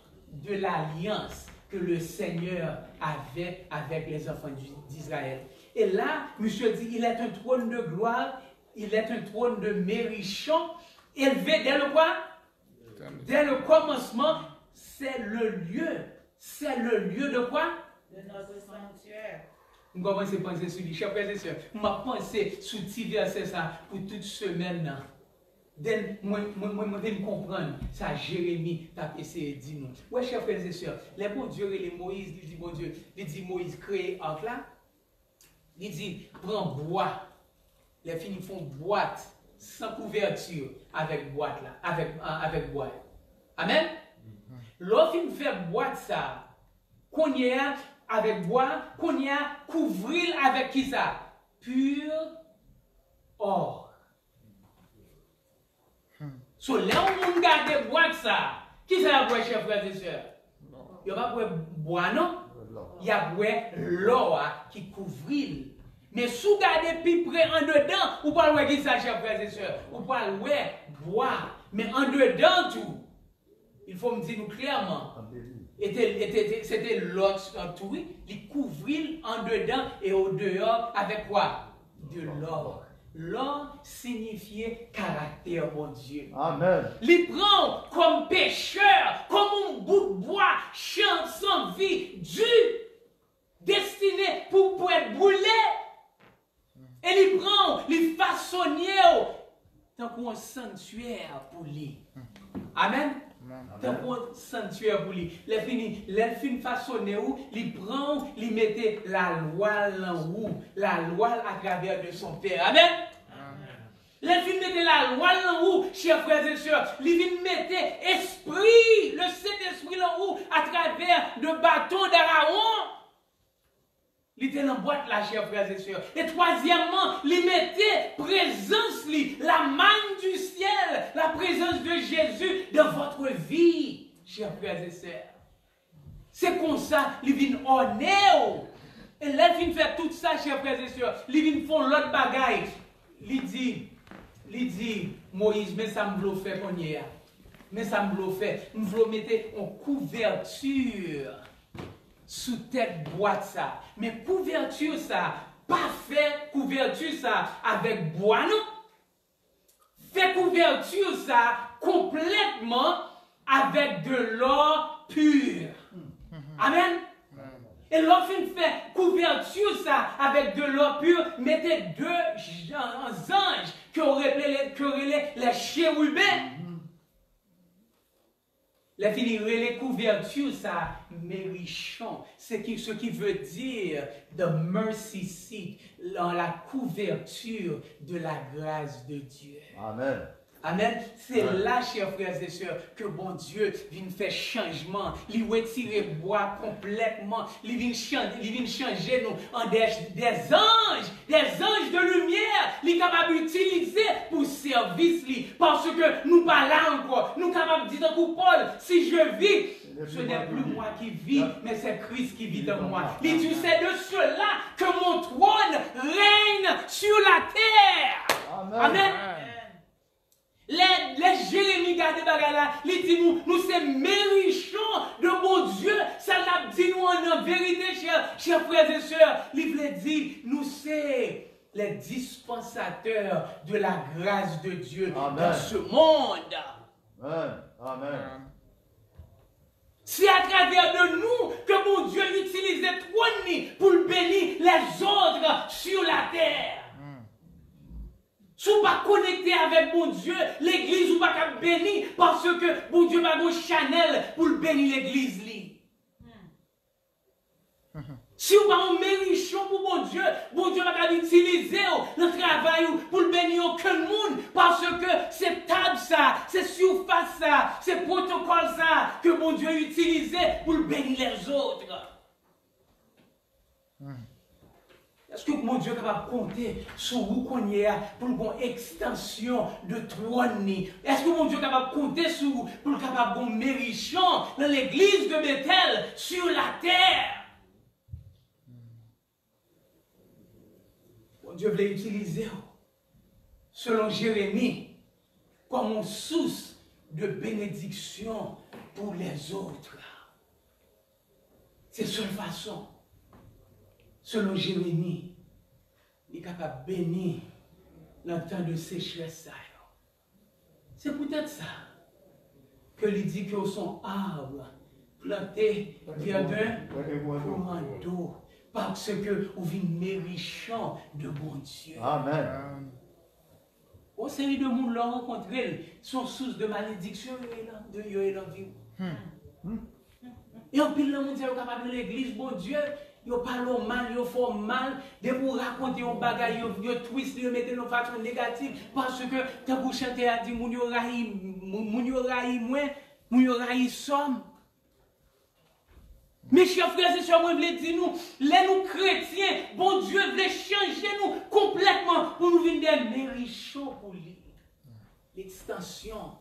de l'alliance que le Seigneur avait avec les enfants du- d'Israël. Et là, monsieur dit, il est un trône de gloire, il est un trône de merichon, élevé dès le quoi? Dès le commencement, c'est le lieu. C'est le lieu de quoi? De notre sanctuaire. M kòmanse panse sou li. Chè frè e sè, m ap panse sou ti vèsè sa pou tout semèn nan. Then, mwen, mwen, mwen, mwen vin konprann sa Jeremi t ap eseye di nou. Wè, chè frè e sè, lè Bondye rele Moyiz, li di Bondye, li di Moyiz kreye ark la, li di, pran bwa. Lè fini, fè yon bwat san kouvèti avèk bwat la, avèk, a- avèk bwa yo. Amèn? Lè w fin fè bwat sa, kounye a, avèk bwa, kounye a, kouvri l avèk kisa? Pur or. So, lè yon moun gade bwat sa, kisa y ap wè, chè frè e sè? Yo p ap wè bwa, non. Y ap wè lò a ki kouvri l. Men si w gade pi pre andedan, ou pral wè kisa, chè frè e sè? Ou pral wè bwa. Men andedan tou, il faut m di nou klèman, e te, e te, te- se te lò tou, wi, li kouvri l andedan e o deyò avèk kwa? De lò. Lò siyifye karaktè Bondye. Amèn. Li pran w kòm pechè, kòm yon bout bwa, chan san vi, di, destine pou, pou èt brile. E li pran w, li fasone w tankou yon santyè pou li. Amèn. Tankou yon santyè pou li. Lè fini, lè l fin fasone w, li pran w, li mete lalwa l nan ou, lalwa l atravè de son pè. Amèn. Lè l fin mete lalwa l nan ou, chè frè e sè, li vin mete espri, le Sentespri nan ou atravè de baton d'Aaron. Li te nan bwat la, chè frè e sè. E twazyèmman, li mete prezans li, la manne du ciel, la présence de Jésus dans votre vie, chè frè e sè. Se konsa li vin òne w. E lè l fin fè tout sa, chè frè e sè, li vin fè yon lòt bagay. Li di, li di, Moyiz, men sa m vle w fè kounye a. Men sa m vle w fè. M vle w mete yon kouvèti sou tèt bwat sa. Men kouvèti sa, pa fè kouvèti sa avèk bwa, non. Fè kouvèti sa konplètman avèk de lò pur. Amèn. E lè w fin fè kouvèti sa avèk de lò pur, mete de jan- zanj ke w rele, ke w rele les chérubins. Lè fini, rele kouvèti sa merichon, ce qui, ce qui veut dire the mercy seat, la, la couverture de la grâce de Dieu. Amèn. Amen. Se la, chè frè e sè, ke Bondye vin fè chanjman. Li retire bwa konplètman. Li vin chanje, li vin chanje nou an de, de zanj, de zanj de limyè. Li kapab itilize pou sèvis li. Paske nou pa la ankò. Nou kapab di tankou Pòl, si je vis, ce n'est plus moi qui vis, mais c'est Christ qui vit en moi. Li di, c'est de cela que mon trône règne sur la terre. Amen. Lè, lè Jeremi gade bagay la, li di nou, nou se merichon de Bondye. Sa l ap di nou an, an verite, chè, chè frè e sè, li vle di nou se les dispensateurs de la grâce de Dieu dans ce monde. Amen. Amen. Se atravè de nou ke Bondye itilize twòn li pou l beni les autres sur la terre. Si w pa konekte avèk Bondye, legliz ou pa kab beni, paske Bondye pa gon chanèl pou l beni legliz li. Si w pa yon merichon pou Bondye, Bondye pa kab itilize w nan travay ou pou l beni okenn moun, paske se tab sa, se sifas sa, se pwotokòl sa ke Bondye itilize pou l beni lèzòt. Èske Bondye kapab konte sou ou kounye a pou l gon ekstansyon de twòn li? Èske Bondye kapab konte sou ou pou l kapab gon merichon nan legliz de Betèl sur la terre? Bondye vle itilize w, selon Jeremi, kòm yon sous de benediksyon pou lèzòt. Se sèl fason, selon Jeremi, li kapab beni nan tan de sechrès sa yo. Se poutèt sa ke li di ke w se yon ab plante prè de kouran dlo, paske ou vin merichon de Bondye. Amen. Yon seri de moun, lè w rankontre l, se yon sous de malediksyon yo ye nan, de, yo ye nan vi w. E anpil nan moun sa yo kapab nan legliz Bondye, yo pale w mal, yo fè w mal, depi w rakonte yon bagay, yo, yo twist li, yo mete l yon fason negatif, paske, tankou chantè a di, moun yo rayi, moun, moun yo rayi mwen, moun yo rayi sò m. Men chè frè e sè, mwen vle di nou, lè nou kretyen, Bondye vle chanje nou konplètman pou nou vin de merichon pou li. L'extension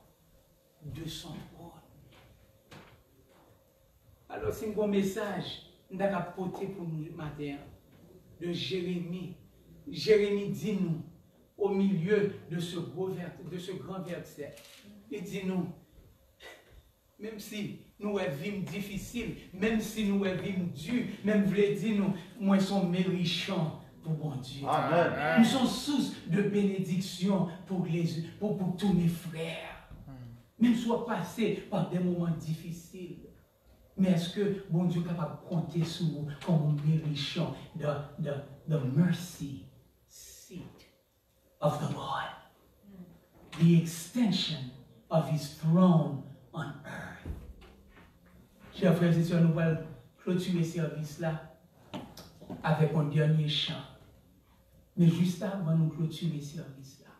de son trône. Alò, si m gon mesaj m ta ka pote pou nou maten an, de Jeremi, Jeremi di nou, au milieu de ce gros ver-, de ce grand verset, li di nou, menm si nou wè vi m difisil, menm si nou wè vi m di, men m vle di nou, mwen se yon merichon pou Bondye. Amen. M se yon sous de benediksyon pou, pou, pou tous mes frères. Menm si w ap pase pa de moman difisil, men èske Bondye kapab konte sou ou kòm yon merichon, the, the, the mercy seat of the Lord, the extension of his throne on earth. Chè frè e sè, nou pral klotire sèvis la avèk yon dènye chan. Men jis avan nou klotire sèvis la,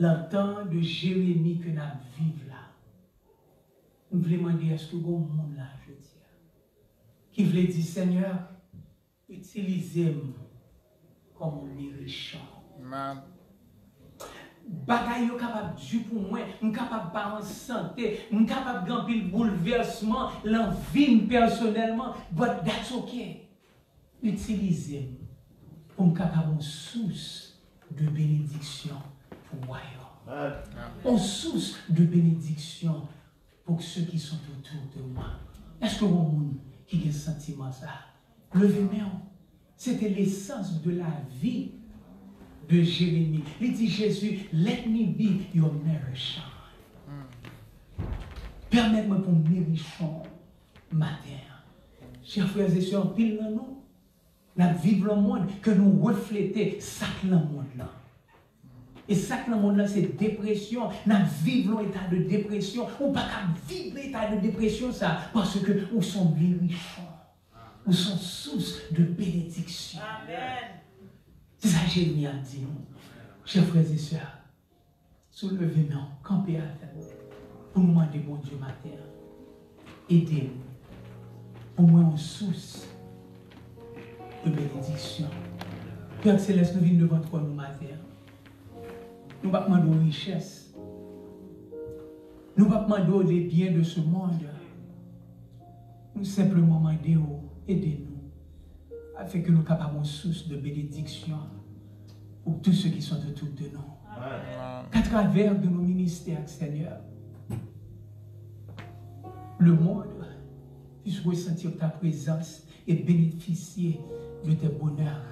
nan tan de Jeremi ke n ap viv la, m vle mande, èske gon moun la jodi a ki vle di, Senyè, itilize m kòm yon merichon? Amen. Bagay yo kapab di pou mwen, m kapab pa an sante, m kapab gen anpil boulvèsman nan vi m pèsonèlman, but that's okay. Itilize m pou m kapab yon sous de benediksyon pou wayòm. Amen. Yon sous de benediksyon pour ceux qui sont autour de moi. Èske yon moun ki gen santiman sa? Leve men w. Se te lesans de la vi de Jeremi. Li di, Jezi, let me be your merichon. Pèmèt mwen pou m merichon maten an. Chè frè e sè, anpil nan nou, n ap viv nan yon mond ke nou reflete sa k nan mond lan. E sa k nan mond lan se depresyon. N ap viv nan yon eta de depresyon. Ou pa ka viv nan eta de depresyon sa, paske ou se yon merichon. Ou se yon sous de benediksyon. Amen. Se sa Jeremi ap di nou, chè frè e sè. Souleve men w, kanpe avè m, pou nou mande Bondye maten an, ede m pou mwen yon sous de benediksyon. Pè Selès, nou vin devan twòn ou maten an. Nou p ap mande w richès. Nou p ap mande w les biens de ce monde. Nou senpleman mande w ede nou, afin ke nou kapab yon sous de benediksyon pour tous ceux qui sont autour de nous. Qu'à travers de nos ministères, Seigneur, le monde puisse ressentir ta présence et bénéficier de tes bonheurs.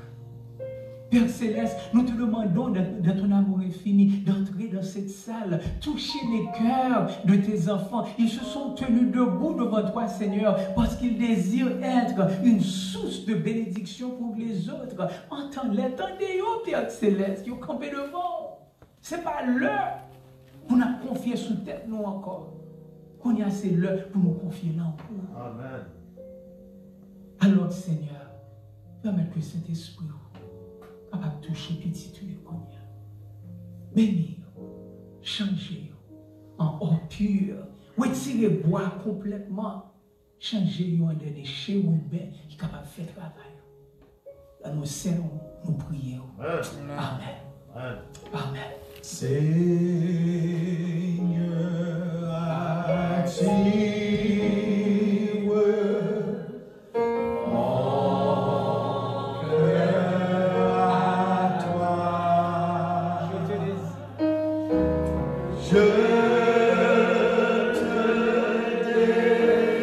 Père céleste, nous te demandons dans, dans ton amour infini d'entrer dans cette salle, toucher les cœurs de tes enfants. Ils se sont tenus debout devant toi, Seigneur, parce qu'ils désirent être une source de bénédiction pour les autres. Antann lè, tande yo, Père céleste, yo kanpe devan w. Se pa lè pou n ap konfye sou tèt nou ankò. Kounye a se lè pou nou konfye nan ou. Amen. Alò, Senyè, pèmèt ke Sentespri w kapab touche pitit ou yo kounye a. Beni yo, chanje yo an or pur. Retire bwa konplètman. Chanje yo an de cheriben ki kapab fè travay ou. Nan non Sè nou, nou priye w. Amen. Amen. Amen. Seigneur, attire mon cœur à toi. Je te désire. Je te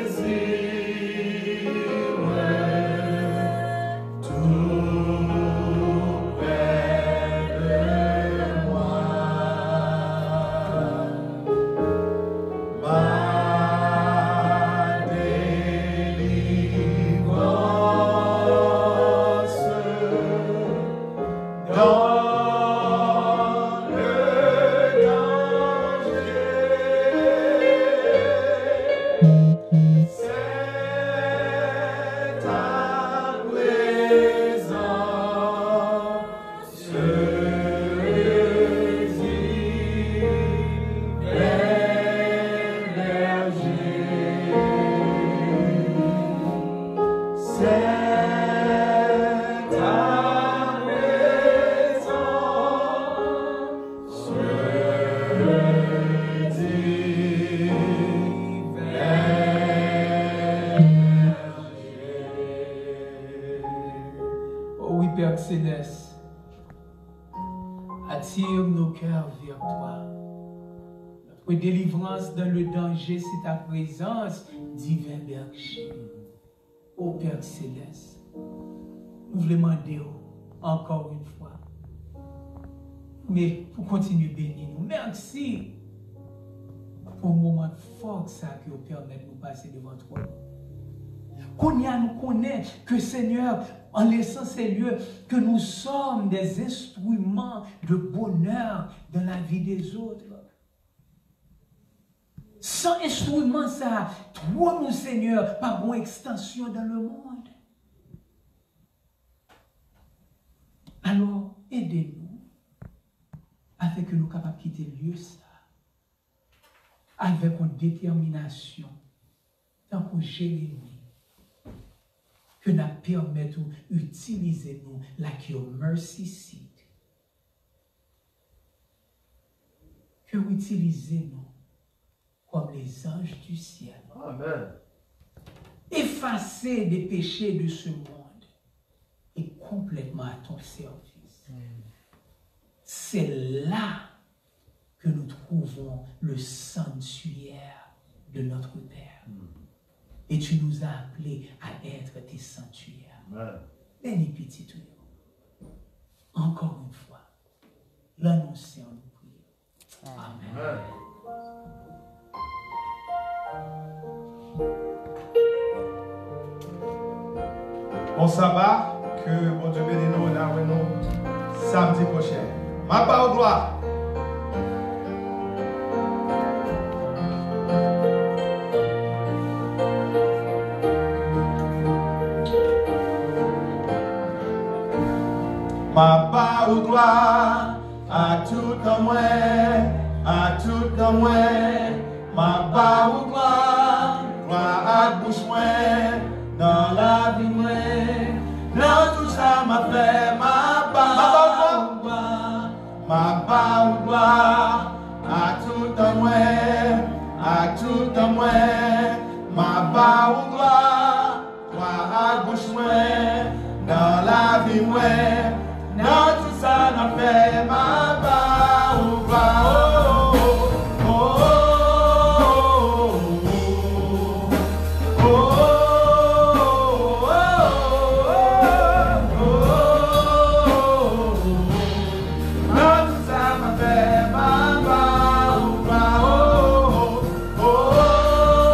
désire tout près de moi. Ma délivrance dans le danger. C'est ta présence, Jésus, berger. C'est ta présence, Jésus, berger. Oh oui, Père Céleste, attire nos cœurs vers toi. Notre délivrance dans le danger, c'est ta présence, divin berger. O Pè Selès, nou vle mande w ankò yon fwa, men pou kontinye beni nou. Mèsi pou moman fò sa ke w pèmèt nou pase devan twòn ou. Kounye a nou konnen ke Senyè, en laissant ces lieux, que nous sommes des instruments de bonheur dans la vie des autres. San enstriman sa a, twòn ou, Senyè, pa gon ekstansyon dans le monde. Alò, ede nou, afin ke nou kapab kite lye sa a avèk yon detèminasyon, tankou Jeremi, ke n ap pèmèt ou itilize nou like your mercy seat. Ke w itilize nou comme les anges du ciel. Amen. Effacés des péchés de ce monde et complètement à ton service. C'est là que nous trouvons le sanctuaire de notre Père. Et tu nous as appelés à être tes sanctuaires. Amen. Beni pitit ou yo. Encore une fois, nan non Sè nou priye. Amen. Bon saba, ke Bondye beni nou, n a wè nou samdi pwochen. M ap ba w glwa. M ap ba w glwa. A tout an mwen, Ak tout nan mwen, m ap ba ou glwa. Glwa ak bouch mwen, nan lavi mwen, nan tout sa m ap fè, m ap ba ou glwa. M ap ba ou glwa. Ak tout nan mwen, ak tout nan mwen, m ap ba ou glwa. Glwa ak bouch mwen, nan lavi mwen, nan tout sa n ap fè, m ap ba ou glwa. Oh, oh, oh, oh. Nan tout sa m ap fè, m ap ba ou glwa. Oh, oh, oh, oh.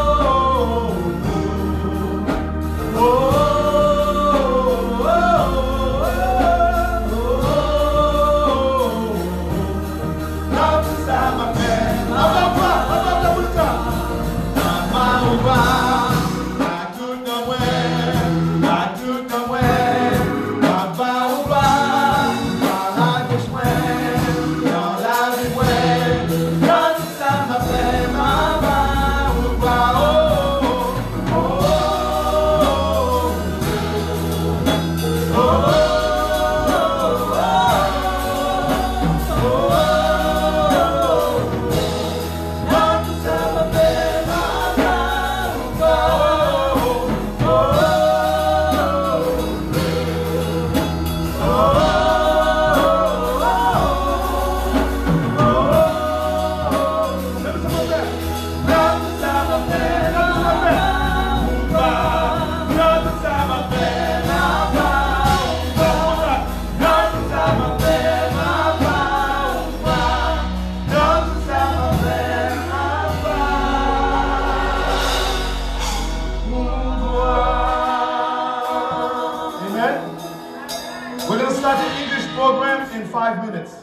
Amen. We're going to start the English program in five minutes.